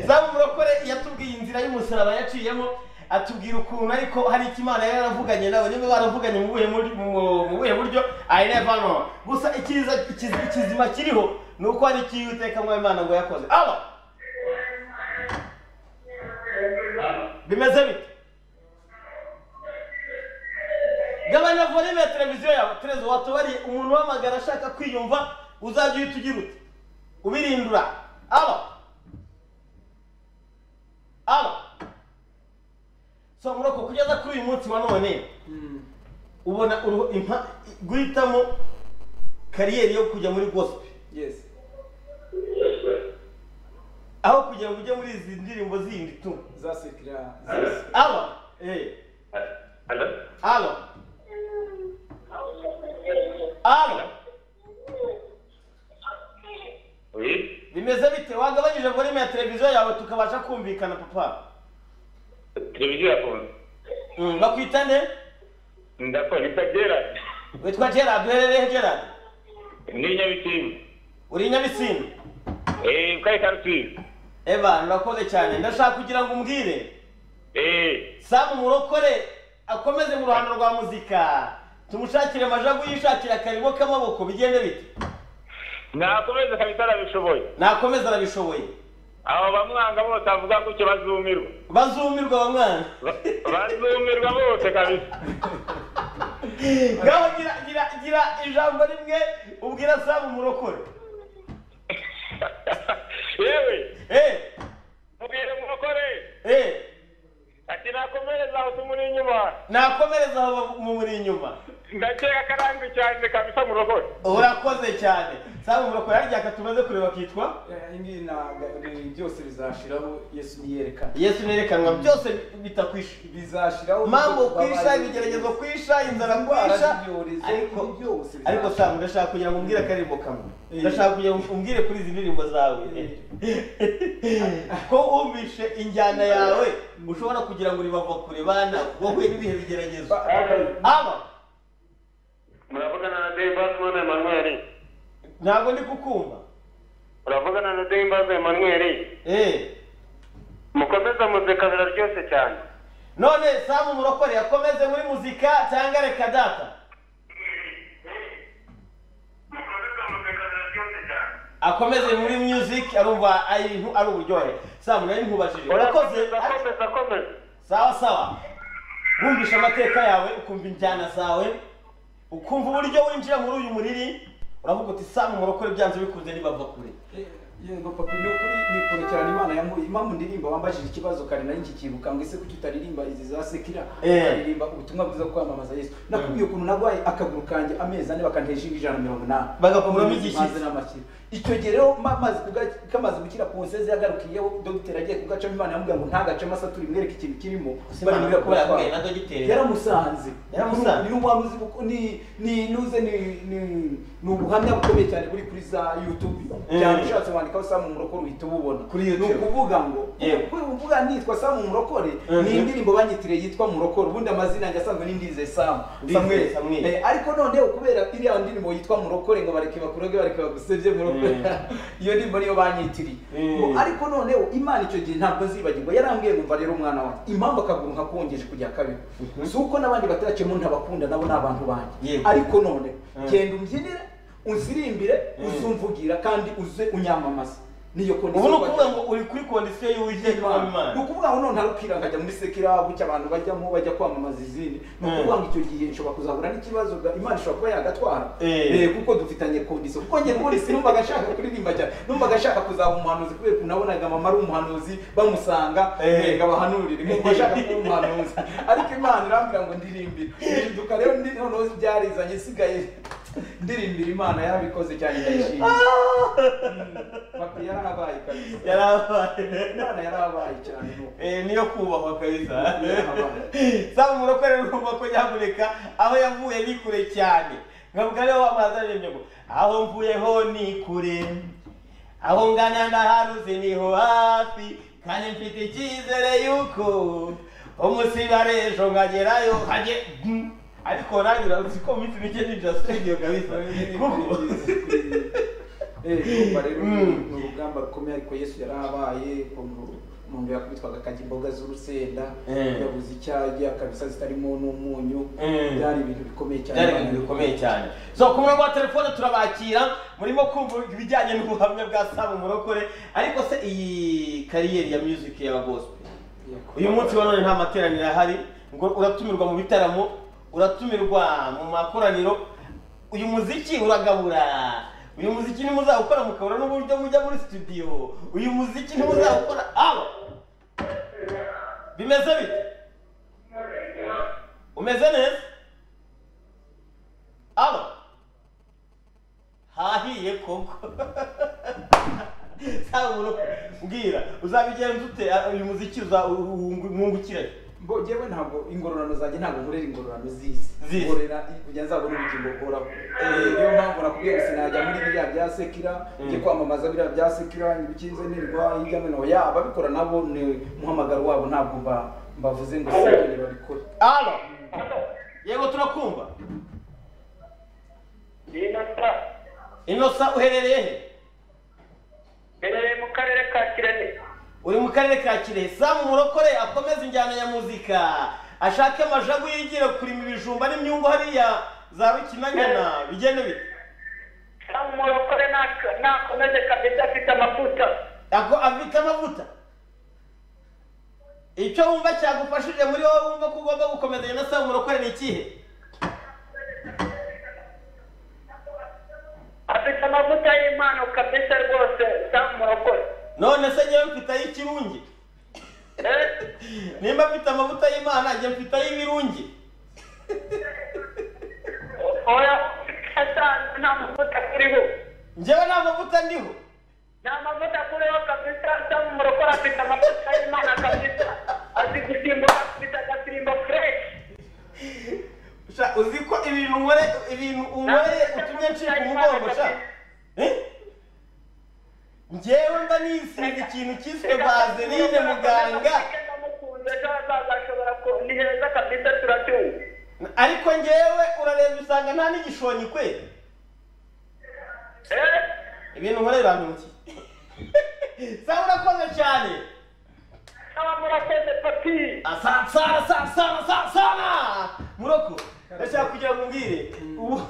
Samu Murokore yatubwiye inzira y'umusaraba yaciyemo, atubwira ukuntu ariko hari icyo Imana yari yaravuganye nawe, niba baravuganye mu buhe buryo I never know. Gusa ikizima kiriho nuko hari icyo Uwiteka mwami Imana ngo yakoze. Aba bimeze bite? Gabanya volume ya televiziyo yawe. Terezo watubariye umuntu wamagara ashaka kwiyumva uzajya uhita ugira ute? Ubirindura. Aba aba. So Muroko, kugeza kuri uyu munsi wa none ubona guhitamo kariyeri yo kujya muri gospel.
Yes.
Aho kugira ngo ujye muri izi ndirimbo zindi tu
za sekira.
Alo.
Alo.
Alo. Alo.
Oui.
Bimeze bite? Wagabanyije volume ya televiziyo yawe tukabasha kumvikana papa.
Televiziyo yafunze.
Bakwita nde?
Ndakwita Gerard.
Witwa Gerard, uherereye Gerard?
Ni Nyabisindu.
Uri Nyabisindu?
Mu karere ka Rusizi.
Eba, murakoze cyane. Ndashaka kugira ngo umbwire. Samu Murokore akomeze mu ruhando rwa muzika. Tumushakire majagu yishakira akarimo k'amaboko bigende bite?
Nakomeze kabisa arabishoboye.
Nakomeze arabishoboye.
Abo bamwanga bose avuga gutyo bazumirwa.
Bazumirwa bamwanga.
Bazumirwa bose kabisa.
Ngaho gira ijambo rimwe ubwira Samu Murokore.
Yewe. Mubwire Murokore. Ati nakomereza aho tumuri inyuma.
Nakomereza aho mumuri inyuma.
Ndakeka karangu cyane kabisa Murokore.
Urakoze cyane. Samu Murokore harya katumaze kureba kitwa?
Ingi na byose bizashiraho Yesu niyerekana.
Yesu niyerekanwa byose bitakwisha.
Bizashiraho.
Mambo kwisha, ibigeragezo kwisha, inzara kwisha. Ariko
byose.
Ariko Samu ndashaka kugira ngo umbwire akaririmbo kamwe. Ndashaka kugira ngo umbwire kuri izi ndirimbo zawe. Ko umvishe injyana yawe ushobora kugira ngo uribava kure bana wowe n'ibihe bigeragezo. Aba
muravugana na Dembazimana Emmanuel.
Ntabwo ndi kukumva.
Uravugana na Dembazimana Emmanuel. Mukomeza muzika biraryoshye cyane.
None Samu Murokore yakomeze muri muzika cyangwa reka data? Akomeze muri music arumva ari uburyohe. Samu nari nkubajije. Urakoze.
Akomeze.
Sawa sawa. Wumvisha amateka yawe, ukumva injyana zawe, ukumva uburyo winjira muri uyu muriri, uravuga uti Samu Murokore byanze bikunze nibava kure.
Yego papi, ni ukuri ni kure cyane. Imana yamuye impamvu ndirimba. Wambajije ikibazo kare nari nkikibuka ngo ese kuki utaririmba izi za secular, ukaririmba ubutumwa bwiza bwo kwamamaza Yesu? Nakubwiye ukuntu nagwaye akaguru kanjye amezi 4, bakanteje 180.
Bagakuramo igishyitsi.
Maze n'amakira. Icyo gihe rero kamaze gukira, ku nseze yagarukiyeho, dogiteri agiye kugacamo, Imana yamubwira ngo ntagacemo, asature imwereke ikintu kirimo.
Imana kuba yahuye na dogiteri.
Yaramusanze.
Yaramusanze.
Ni umuhanuzi ni ni nuze ni ni ni ubuhamya bukomeye cyane buri kuri za YouTube cyane. Ushatse wandikaho Samu Murokore uhita ububona.
Kuri YouTube.
Ni ukuvuga ngo kuvuga nitwa Samu Murokore, ni indirimbo banyitiriye yitwa Murokore. Ubundi amazina yanjye asanzwe ni Ndize Samu.
Ndizeye Samuel.
Ariko noneho kubera iriya ndirimbo yitwa Murokore, ngo bareke bakuroge, bareke bagusebye Murokore, iyo ndirimbo niyo banyitiriye. Ngo ariko noneho Imana icyo gihe, ntabwo nzibagirwa, yarambwiye ngo mva rero umwana wanjye, impamvu akaguru nkakongeje kujya kabiri si uko n'abandi bataracemo ntabakunda, nabo ni abantu banjye, ariko none genda umbyinire, unsirimbire, uzumvugira kandi uze unyamamaza, niyo
Ubu
condition.
ni ukuvuga ngo uri kuri condition y'Uwiteka
Ni
Imana.
ukuvuga ngo none ntarukira nkajya muri secular gutya abantu bajyamo bajya kwamamaza izindi. Ni ukuvuga ngo icyo gihe nshobora kuzahura n'ikibazo, Imana ishobora kuba yagatwara. Kuko dufitanye condition. Kuko njye muri sinumvaga nshaka kuririmba cyane, numvaga nshaka kuzaba umuhanuzi, kubera ukuntu nabonaga mama ari umuhanuzi, bamusanga ngo abahanurire, nkumva nshaka kuba umuhanuzi. Ariko Imana irambwira ngo ndirimbire. Mpinduka rero noneho byarizanye, sigaye ndirimbira. Imana yarabikoze cyane, ndayishimiye. Papi, yarabaye kabisa.
Yarabaye.
Imana yarabaye cyane nuko.
Niyo kubahwa kabisa.
Yarabaye.
Samu Murokore, urumva ko nyamuneka aho yavuye ni kure cyane. Nkavuga rero amazi aririmbye ngo aho mvuyeho ni kure, aho ngana ndaharuzi niho hafi, kandi mfite icyizere yuko umusibare ejo nkagerayo nkajye. Ariko nanjye urazi ko mu minsi mike ninjira studio kabisa, kuko
Urumva rero ni urugamba rukomeye, ariko Yesu yarahabaye. Ukuntu umuntu yakubitwaga akarya imboga z'urusenda, yabuze icyo arya kabisa zitarimo n'umunyu, byari ibintu bikomeye cyane.
Byari ibintu bikomeye cyane. So ku murongo wa telefone turabakira. Murimo kumva ibijyanye n'ubuhamya bwa Samu Murokore. Ariko se iyi career ya music ya gospel, uyu munsi wa none nta materaniro ahari, ngo uratumirwa mu bitaramo, uratumirwa mu makoraniro, uyu muziki uragabura? Uyu muziki ntimuzawukora mukabura n'uburyo mujya muri studio? Uyu muziki ntimuzawukora? Aba bimeze bite? Umeze neza? Aba hahiye koko. Sawa Murokore, mbwira, uzabigenza ute? Uyu muziki uza mwungukira?
Mbo jewe ntabwo ingororano zanjye, ntabwo nkorera ingororano z'isi.
Z'isi.
Nkorera kugira nzabone ubugingo buhoraho. Niyo mpamvu nakubwiye ngo sinajya muri biriya bya secular, njye kwamamaza biriya bya secular ibikinze nirwa hirya no hino. Ya ababikora nabo ni umuhamagaro wabo, ntabwo mbavuze ngo sibyo babikore.
Alo, yego, turakumva.
Inosa.
Inosa, uherereye he?
Mbereye mu karere ka Kirehe.
Uri mu karere ka Kirehe. Samu Murokore akomeza injyana ya muzika, ashake amajagu, yigire kurima ibijumba n'imyungu hariya za Rukinanyana, bigende bite?
Samu Murokore nakomeze kabisa, afite amavuta.
Ako afite amavuta. Icyo wumva cyagufashije muri wowe, wumva ko ugomba gukomezanya na Samu Murokore ni ikihe?
Afite amavuta y'impano kabisa rwose, Samu Murokore.
None se njyewe mfite ay'ikirungi? Nimba mfite amavuta y'Imana, njye mfite ay'ibirungi.
Oya, asanzwe nta mavuta kuriho.
Njyewe nta mavuta ndiho.
Nta mavuta kuriho kabisa. Samu Murokore afite amavuta y'Imana kabisa, azi gusimbuka, afite agasimbo fresh.
Sha, uzi ko ibintu unkoreye utumye ncika umugongo sha? Eh? Njyewe mba nisize ikintu cyiswe vaseline, muganga.
Ndamukunze, ejo hazaza ashobora ni heza kabisa, turacyumva.
Ariko njyewe urareba usanga nta n'igishonyi kwe. Ibintu nkoreye birantukiye. Sawa, urakoze cyane.
Sawa, murakoze papi.
Asante sana sana sana sana sana. Muroko, ndashaka kugira ngo umbwire ubu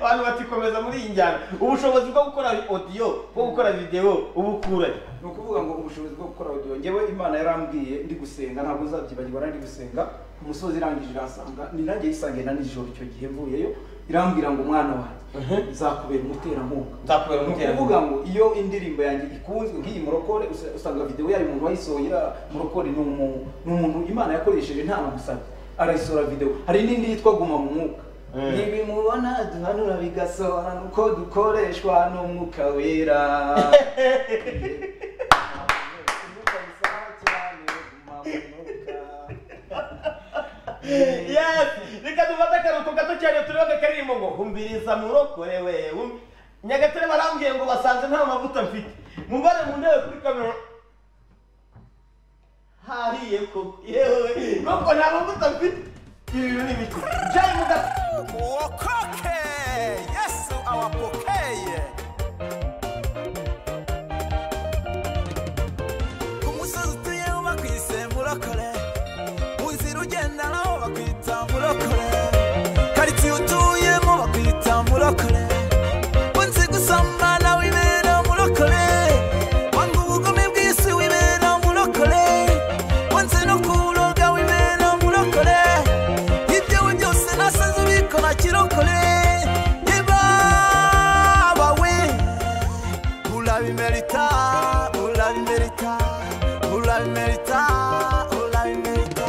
abantu batikomeza muri iyi njyana, ubushobozi bwo gukora audio, bwo gukora video, ubukurahe?
Ni ukuvuga ngo ubushobozi bwo gukora audio, njyewe Imana yarambwiye ndi gusenga, ntabwo nzabyibagirwa, nari ndi gusenga. Ku musozi irangije irasanga, ni nanjye yisangiye na nijoro icyo gihe mvuyeyo, irambwira ngo umwana wanjye nzakubera umuterankunga.
Nzakubera umuterankunga.
Kuvuga ngo iyo indirimbo yanjye ikunzwe nk'iyi Murokore, usanga video yayo umuntu wayisohoye Murokore ni umuntu Imana yakoresheje nta namusabye, arayisohora video. Hari n'indi yitwa Guma mu Mwuka. Ntibimubona duhanura bigasohora nuko dukoreshwa n'umwuka wera.
Yes, reka dufate akaruhuko gato cyane turebe akaririmbo ngo humbiriza murokore we. Nyagatare barambwiye ngo basanze nta mavuta mfite. Mumbare mu ndebe kuri kamera. Hariye koko. Yewe, koko nta mavuta mfite. Ibi ni ibiki? Jai mugato.
Muokoke, Yesu awapokeye. Ku musozi utuyeho bakwise murokore, mu nzira ugenda naho bakwita murokore, karitsiye utuyemo bakwita murokore, unzi gusambana wibera murokore, wanga ubugome bw'isi wibera murokore, wanze no kuroga wibera murokore, ibyawe byose nasanze ubikora kirokore. Yebaba we, urabimerita, urabimerita, urabimerita, urabimerita.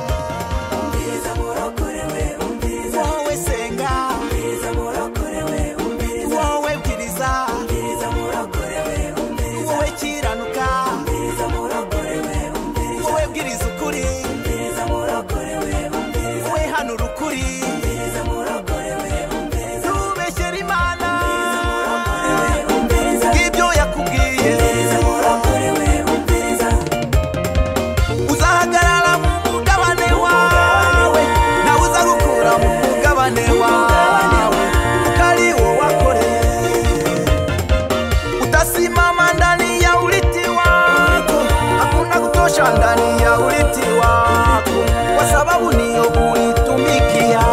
Umviriza murokore we, umviriza.
Wowe senga,
Umviriza murokore we, umviriza.
wowe bwiriza,
Umviriza murokore we, umviriza.
wowe kiranuka,
Umviriza murokore we, umviriza.
wowe bwiriza ukuri,
Umviriza murokore we, umviriza.
wowe hanura ukuri,
Umviriza murokore we, umviriza.
ntubeshyere Imana
Murokore we, umviriza.
ibyo yakubwiye.
Umviriza murokore we, umviriza.
Uzahagarara mu mugabane wawe, nawe uzagukura mu mugabane wawe, kuko ari wo wakoreye. Utasimama ndani ya uliti wako, hakuna kutosha ndani ya uliti wako, kwa sababu niyo ulitumikia.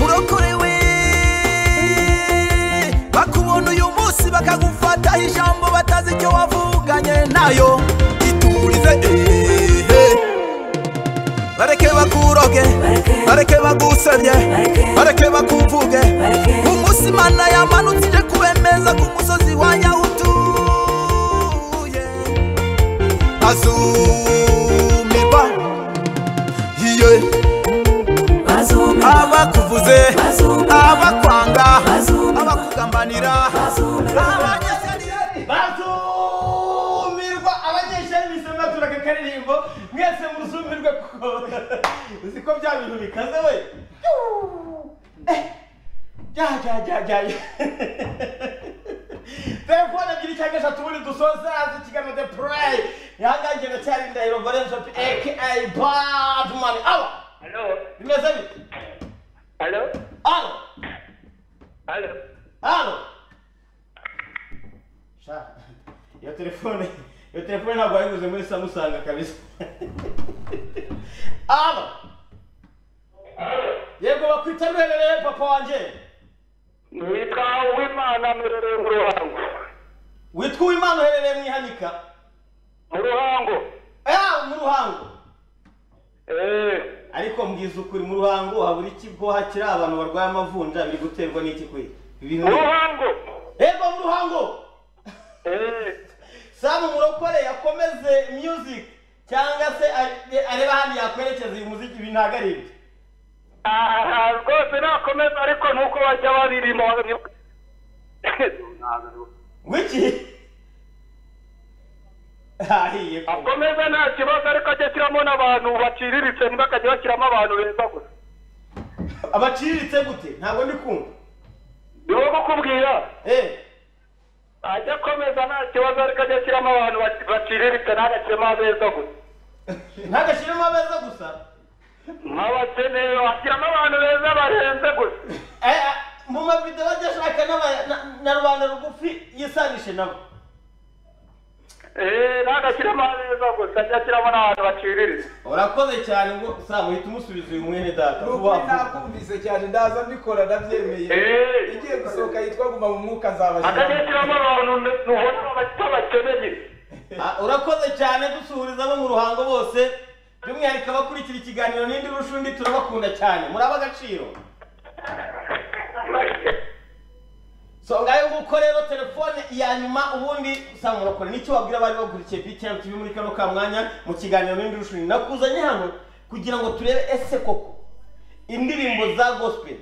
Murokore we, bakubona uyu munsi bakagufataho ijambo batazi icyo wavuganye nayo. Iturize ehe, bareke bakuroge, bareke bagusebye, bareke bakuvuge. Umunsi Imana yamanutse ije kubemeza ku musozi wa Nyahutuye, azumirwa iye.
Bazumirwa,
Abakuvuze,
Bazumirwa.
abakwanga,
Bazumirwa.
abakugambanira,
Bazumirwa.
abanyeshyari.
Bazumirwa abanyeshuri bisoma turaka karirimbo mwese muzumirwe kuko uzi ko bya bintu bikaze we. Ja ja ja ja. Telefone ebyiri cyangwa eshatu ubundi dusoze haza ikiganiro The Play. Ihangange ndacyari Ndahiro Valence aka Badman. Alo,
Halo,
bimeze bite?
halo,
Alo,
halo.
alo. Sha, iyo telefone ntabwo wayiguze muri Samsung kabisa. Alo. Yego bakwita ruherereye papa wanjye.
Nitwa Uwimana mperereye mu Ruhango.
Witwa Uwimana uherereye mu Ihanika.
Mu Ruhango.
Mu Ruhango. Ariko mbwiza ukuri mu Ruhango habura iki ko hakiri abantu barwaye amavunja biri guterwa n'iki kwe?
Mu Ruhango.
Yego mu Ruhango. Samu Murokore yakomeze music cyangwa se areba handi yakwerekeza uyu muziki ibi ntago ari ibyo.
Aha rwose nakomeza ariko nuko bajya baririmba.
Wiki? Ahiye.
Akomeza nta kibazo ariko ajya ashyiramo n'abantu baciriritse ntibakajya bashyiramo abantu beza gusa.
Abaciriritse gute? Ntabwo ndi kumva.
Ni wowe kukubwira. Ajya akomeza nta kibazo ariko ajya ashyiramo abantu baciriritse ntagashyiremo abeza gusa.
Ntagashyiremo abeza gusa?
Nk'abakene ashyiramo abantu beza barenze gusa.
Mu mavideo ajya ashaka na rubanda rugufi yisanishe nabo.
Ntagashyiramo abeza gusa, ajya ashyiramo n'abantu baciriritse.
Urakoze cyane ngo Samu uhita umusubiza uyu mwene data vuba
Nukuri
vuba.
Nakumvise cyane, ndaza mbikora, ndabyemeye. Igiye gusohoka yitwa Guma mu Mwuka,
Akajya
nzabashyira.
ashyiramo abantu ntubona bakeneye.
Ah, urakoze cyane, dusuhuriza abo mu Ruhango bose, by'umwihariko abakurikira ikiganiro n'indi rushundi, turabakunda cyane, muri ab'agaciro. So ngayo nguko rero, telefone ya nyuma ubundi. Samu Murokore, nicyo wabwira abari bakurikiye BTN TV muri kano ka mwanya mu kiganiro n'indi rushundi? Nakuzanye hano kugira ngo turebe ese koko indirimbo za gospel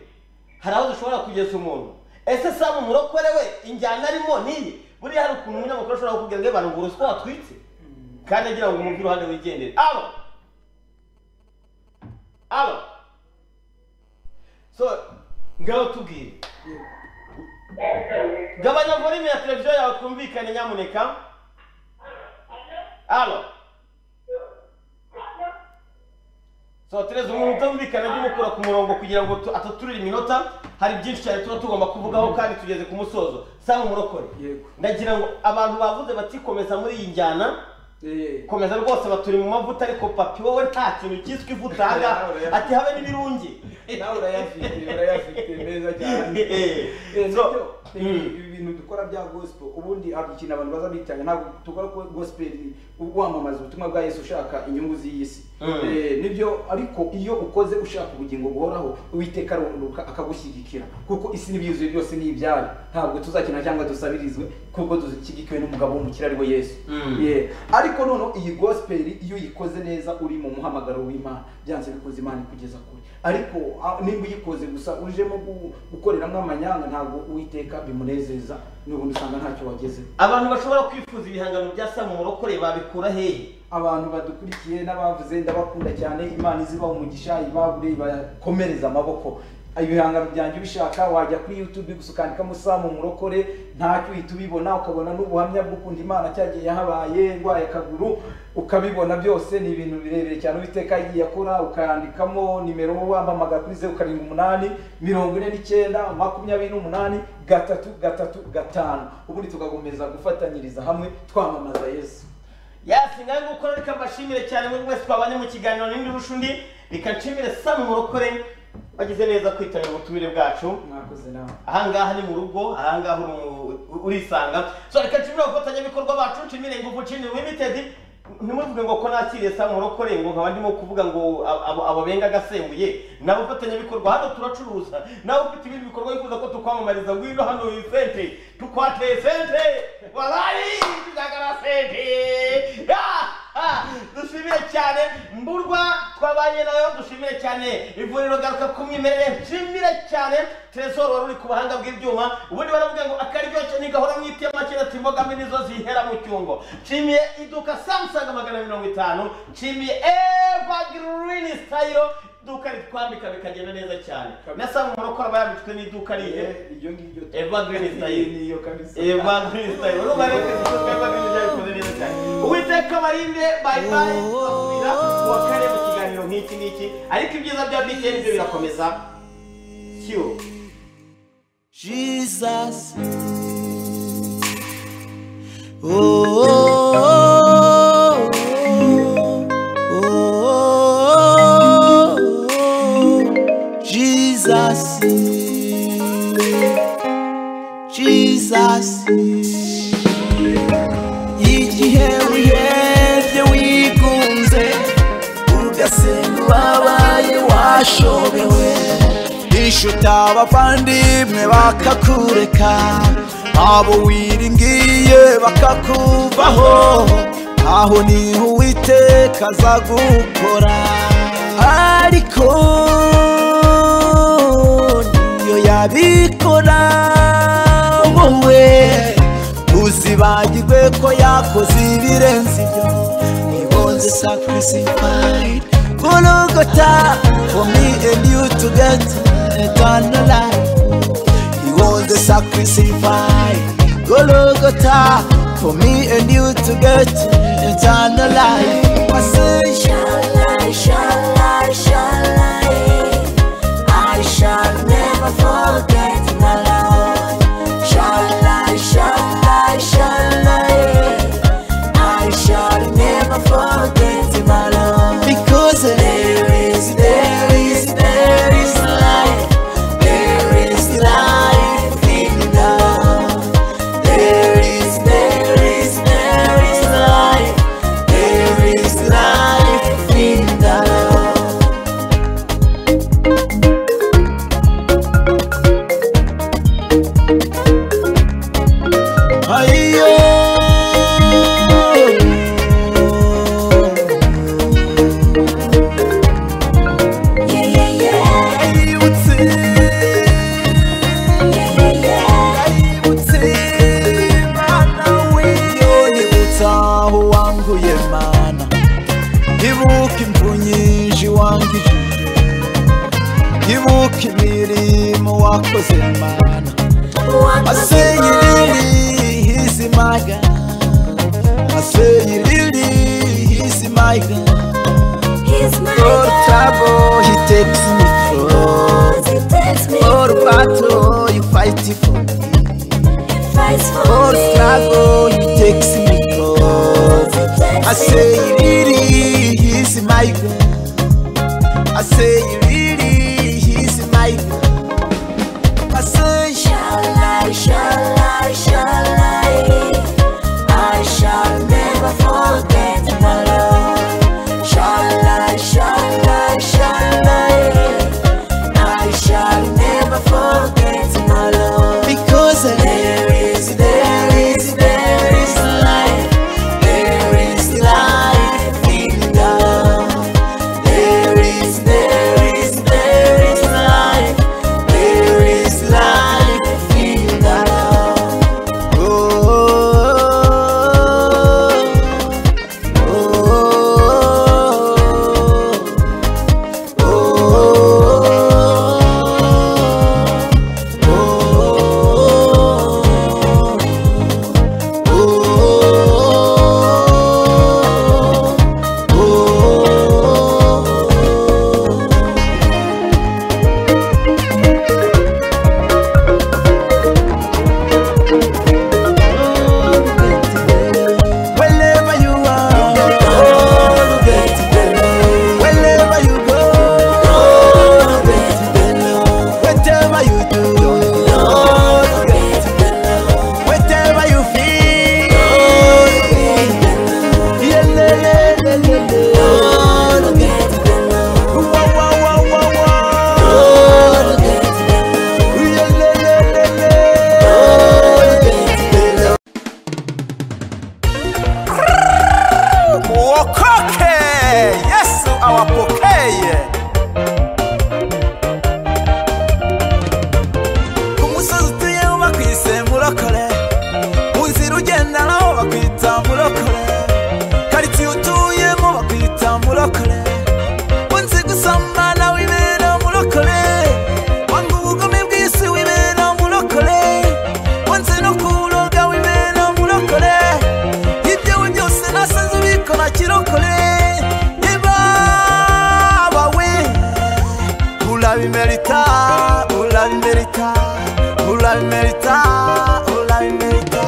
hari aho zishobora kugeza umuntu. Ese Samu Murokore we injyana arimo niyi? Buriya hari ukuntu umunyamakuru ashobora kukubwira ngo abantu ngo uruswa watwitse, kandi agira ngo umubwire uruhande wigendere. Alo, alo, so ngaho tubwire. Gabanya volume ya televiziyo yawe twumvikane nyamuneka. Alo, so Tereza, umuntu utumvikana jya umukura ku murongo kugira ngo ataturire iminota. Hari byinshi cyane tuba tugomba kuvugaho kandi tugeze ku musozo. Samu Murokore,
Yego.
ndagira ngo abantu bavuze bati komeza muri iyi njyana, komeza rwose, baturi mu mavuta. Ariko papi, wowe nta kintu cyiswe ivuta ahangaha, ati habe n'ibirungi.
Nawe urayafite, urayafite meza cyane.
So,
Nibyo, ibi bintu dukora bya gospel, ubundi hari ikintu abantu baza bitanga. Ntabwo dukora ko gospel wamamaza ubutumwa bwa Yesu ushaka inyungu z'iyi si. Nibyo, ariko iyo ukoze ushaka ubugingo buhoraho, Uwiteka arunguka akagushyigikira, kuko isi n'ibyuzuye byose ni ibyayo. Ntabwo tuzakina cyangwa dusabirizwe, kuko dushyigikiwe n'umugabo w'umukire ari we Yesu. Yeah. Ariko noneho iyi gospel iyo uyikoze neza uri mu muhamagaro w'Imana, byanze bikunze Imana ikugeza kure. Ariko nimba uyikoze gusa ujemo gukoreramo amanyanga, ntabwo Uwiteka bimunezeza, n'ubundi usanga ntacyo wagezeho.
Abantu bashobora kwifuza ibihangano bya Samu Murokore babikura hehe?
Abantu badukurikiye n'abavuze, ndabakunda cyane. Imana izibaha umugisha, ibagure, ibakomereza amaboko. Ibihangano byanjye ubishaka wajya kuri YouTube gusa ukandikamo Samu Murokore, ntacyo uhita ubibona, ukabona n'ubuhamya bw'ukuntu Imana cyagiye yahabaye ndwaye akaguru, ukabibona byose. Ni ibintu birebire cyane Uwiteka yagiye akora. Ukandikamo nimero, wampamagara kuri 0784928335, ubundi tugakomeza gufatanyiriza hamwe twamamaza Yesu.
Yasi, ngaho nguko reka mbashimire cyane muri mwese twabanye mu kiganiro n'indi rushundi. Reka nshimire Samu Murokore wagize neza kwitabira ubutumire bwacu.
Mwakoze nawe.
Ahangaha ni mu rugo, ahangaha urisanga. So reka nshimire abafatanyabikorwa bacu, nshimire Ingufu Gin Limited. Ntimuvuge ngo ko nakiriye Samu Murokore ngo nkaba ndimo kuvuga ngo abo benga agasembuye. N'abafatanyabikorwa hano turacuruza. Nawe ufite ibindi bikorwa wifuza ko tukwamamariza, ngwino hano sente tukwateye sente, walayi tuzagara sente. Ah! Dushimire cyane Mburwa twabanye nayo, dushimire cyane ivuriro Garuka ku Mwimerere, nshimire cyane Tresor wari uri ku buhanga bw'ibyuma. Ubundi baravuga ngo akaryoshye ntigahora mu itema, kera ati imboga mbi nizo zihera mu cyungo. Nshimiye iduka Samsung 250, nshimiye Evergreen Style, iduka ritwambika bikagenda neza cyane. Na Samu Murokore aba yambitswe n'iduka rihe?
Iryo ngiryo.
Evergreen Style.
Niyo kabisa.
Evergreen Style. Urumva rero ko iduka Evergreen ryabikoze neza cyane. Uwiteka barinde, bye bye. Tuzasubira kuwa kane mu kiganiro nk'iki ngiki, ariko ibyiza bya BTN byo birakomeza. See you.
Jesus. Oh, oh, oh, oh, Jesus. Jesus. Igihe wihebye wigunze, ugasenga ubabaye washobewe, inshuti abavandimwe bakakureka, abo wiringiye bakakuvaho, aho niho Uwiteka aza gukora. Ariko niyo yabikora, wowe uzibagirwe ko yakoze ibirenze ibyo. He was sacrificed Golgotha for me and you to get eternal life. He was the sacrifice Golgotha for me and you to get eternal life. I say,
Shall I, shall I, shall I shall never forget my Lord. Shall I, shall I, shall I
Ibuka imfu nyinshi wangijije, ibuka imirimo wakoze Mana. I say really, he's my God. I say really, he's my God.
He's my
All
God.
trouble he takes me through. All battle he fight for me.
He fights for
All
me.
struggle he takes me through.
He
I
takes me
say really, he's my God. I say really, he's my God. I say
Shall I, shall I, shall I? I shall never forget my Lord. Shall I, shall I, shall I? I shall never forget my Lord.
Because
There is, there is, there is life. There is life in God. There is, there is, there is life. There is life in God.
Oh, oh, oh, oh, oh. Wherever you are, oh, get Wherever you go, oh, get Whatever you do, oh, get Whatever you feel, yeah, le, le, le, le, le. Wah, wah, wah, wah, wah. Yeah, le, le, le, le.
Muokoke, Yesu awapokeye.
Ku musozi utuyeho bakwise murokore, mu nzira ugenda naho bakwita murokore, karitsiye utuyemo bakwita murokore, unzi gusambana wibera murokore, wanga ubugome bw'isi wibera murokore, wanze no kuroga wibera murokore, ibyawe byose nasanze ubikora kirokore, yebaba we urabimerita, urabimerita, urabimerita, urabimerita.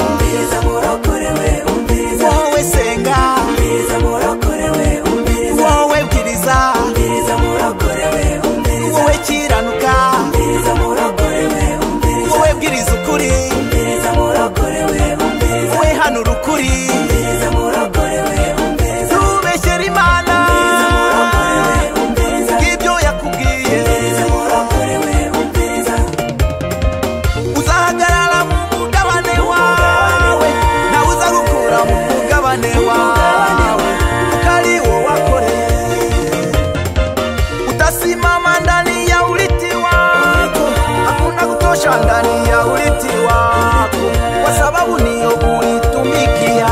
Umviriza murokore we, umviriza.
Wowe senga,
Umviriza murokore we, umviriza.
wowe bwiriza,
Umviriza murokore we, umviriza.
wowe kiranuka,
Umviriza murokore we, umviriza.
wowe bwiriza ukuri,
Umviriza murokore we, umviriza.
wowe hanura ukuri,
Umviriza murokore we, umviriza.
ntubeshyere Imana
Umviriza murokore we, umviriza.
ibyo yakubwiye.
Umviriza murokore we, umviriza.
Uzahagarara mu mugabane wawe, nawe uzagukura mu mugabane wawe, kuko ari wo wakoreye. Utasimama ndani ya uliti wako, hakuna kutosha ndani ya uliti wako, kwa sababu niyo ulitumikia.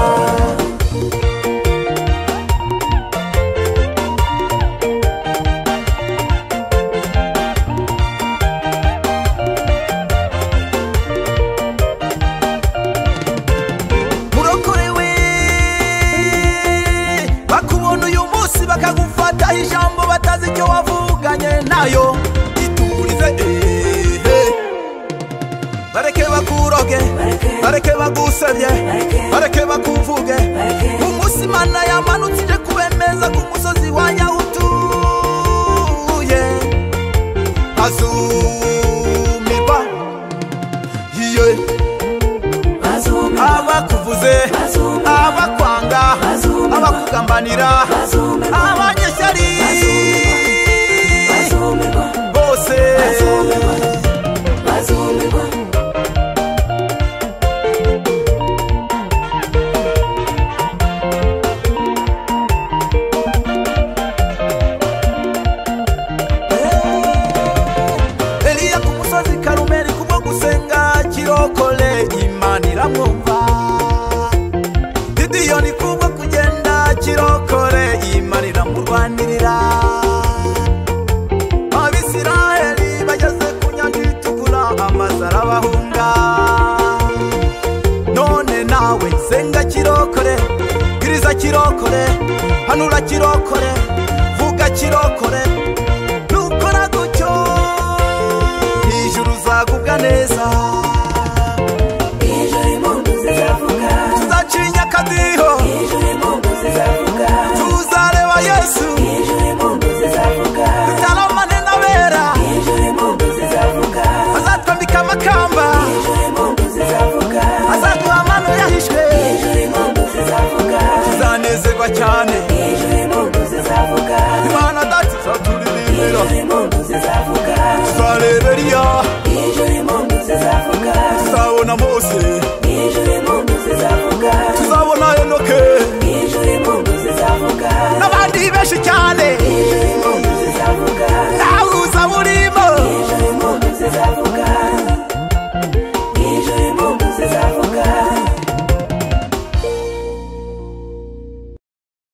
Murokore we, bakubona uyu munsi bakagufataho ijambo batazi icyo wavuganye nayo, iturize ehe. Bareke bakuroge, bareke bagusebye, bareke bakuvuge. Umunsi Imana yamanutse ije kubemeza ku musozi wa Nyahutuye, azumirwa iye. Abakuvuze, abakwanga, abakugambanira, abanyeshyari bose.
Bazumirwa.
Eliya ku musozi Karumeli kubwo gusenga kirokore Imana iramwumva. Gidiyoni kubwo kugenda kirokore Hanura kirokore.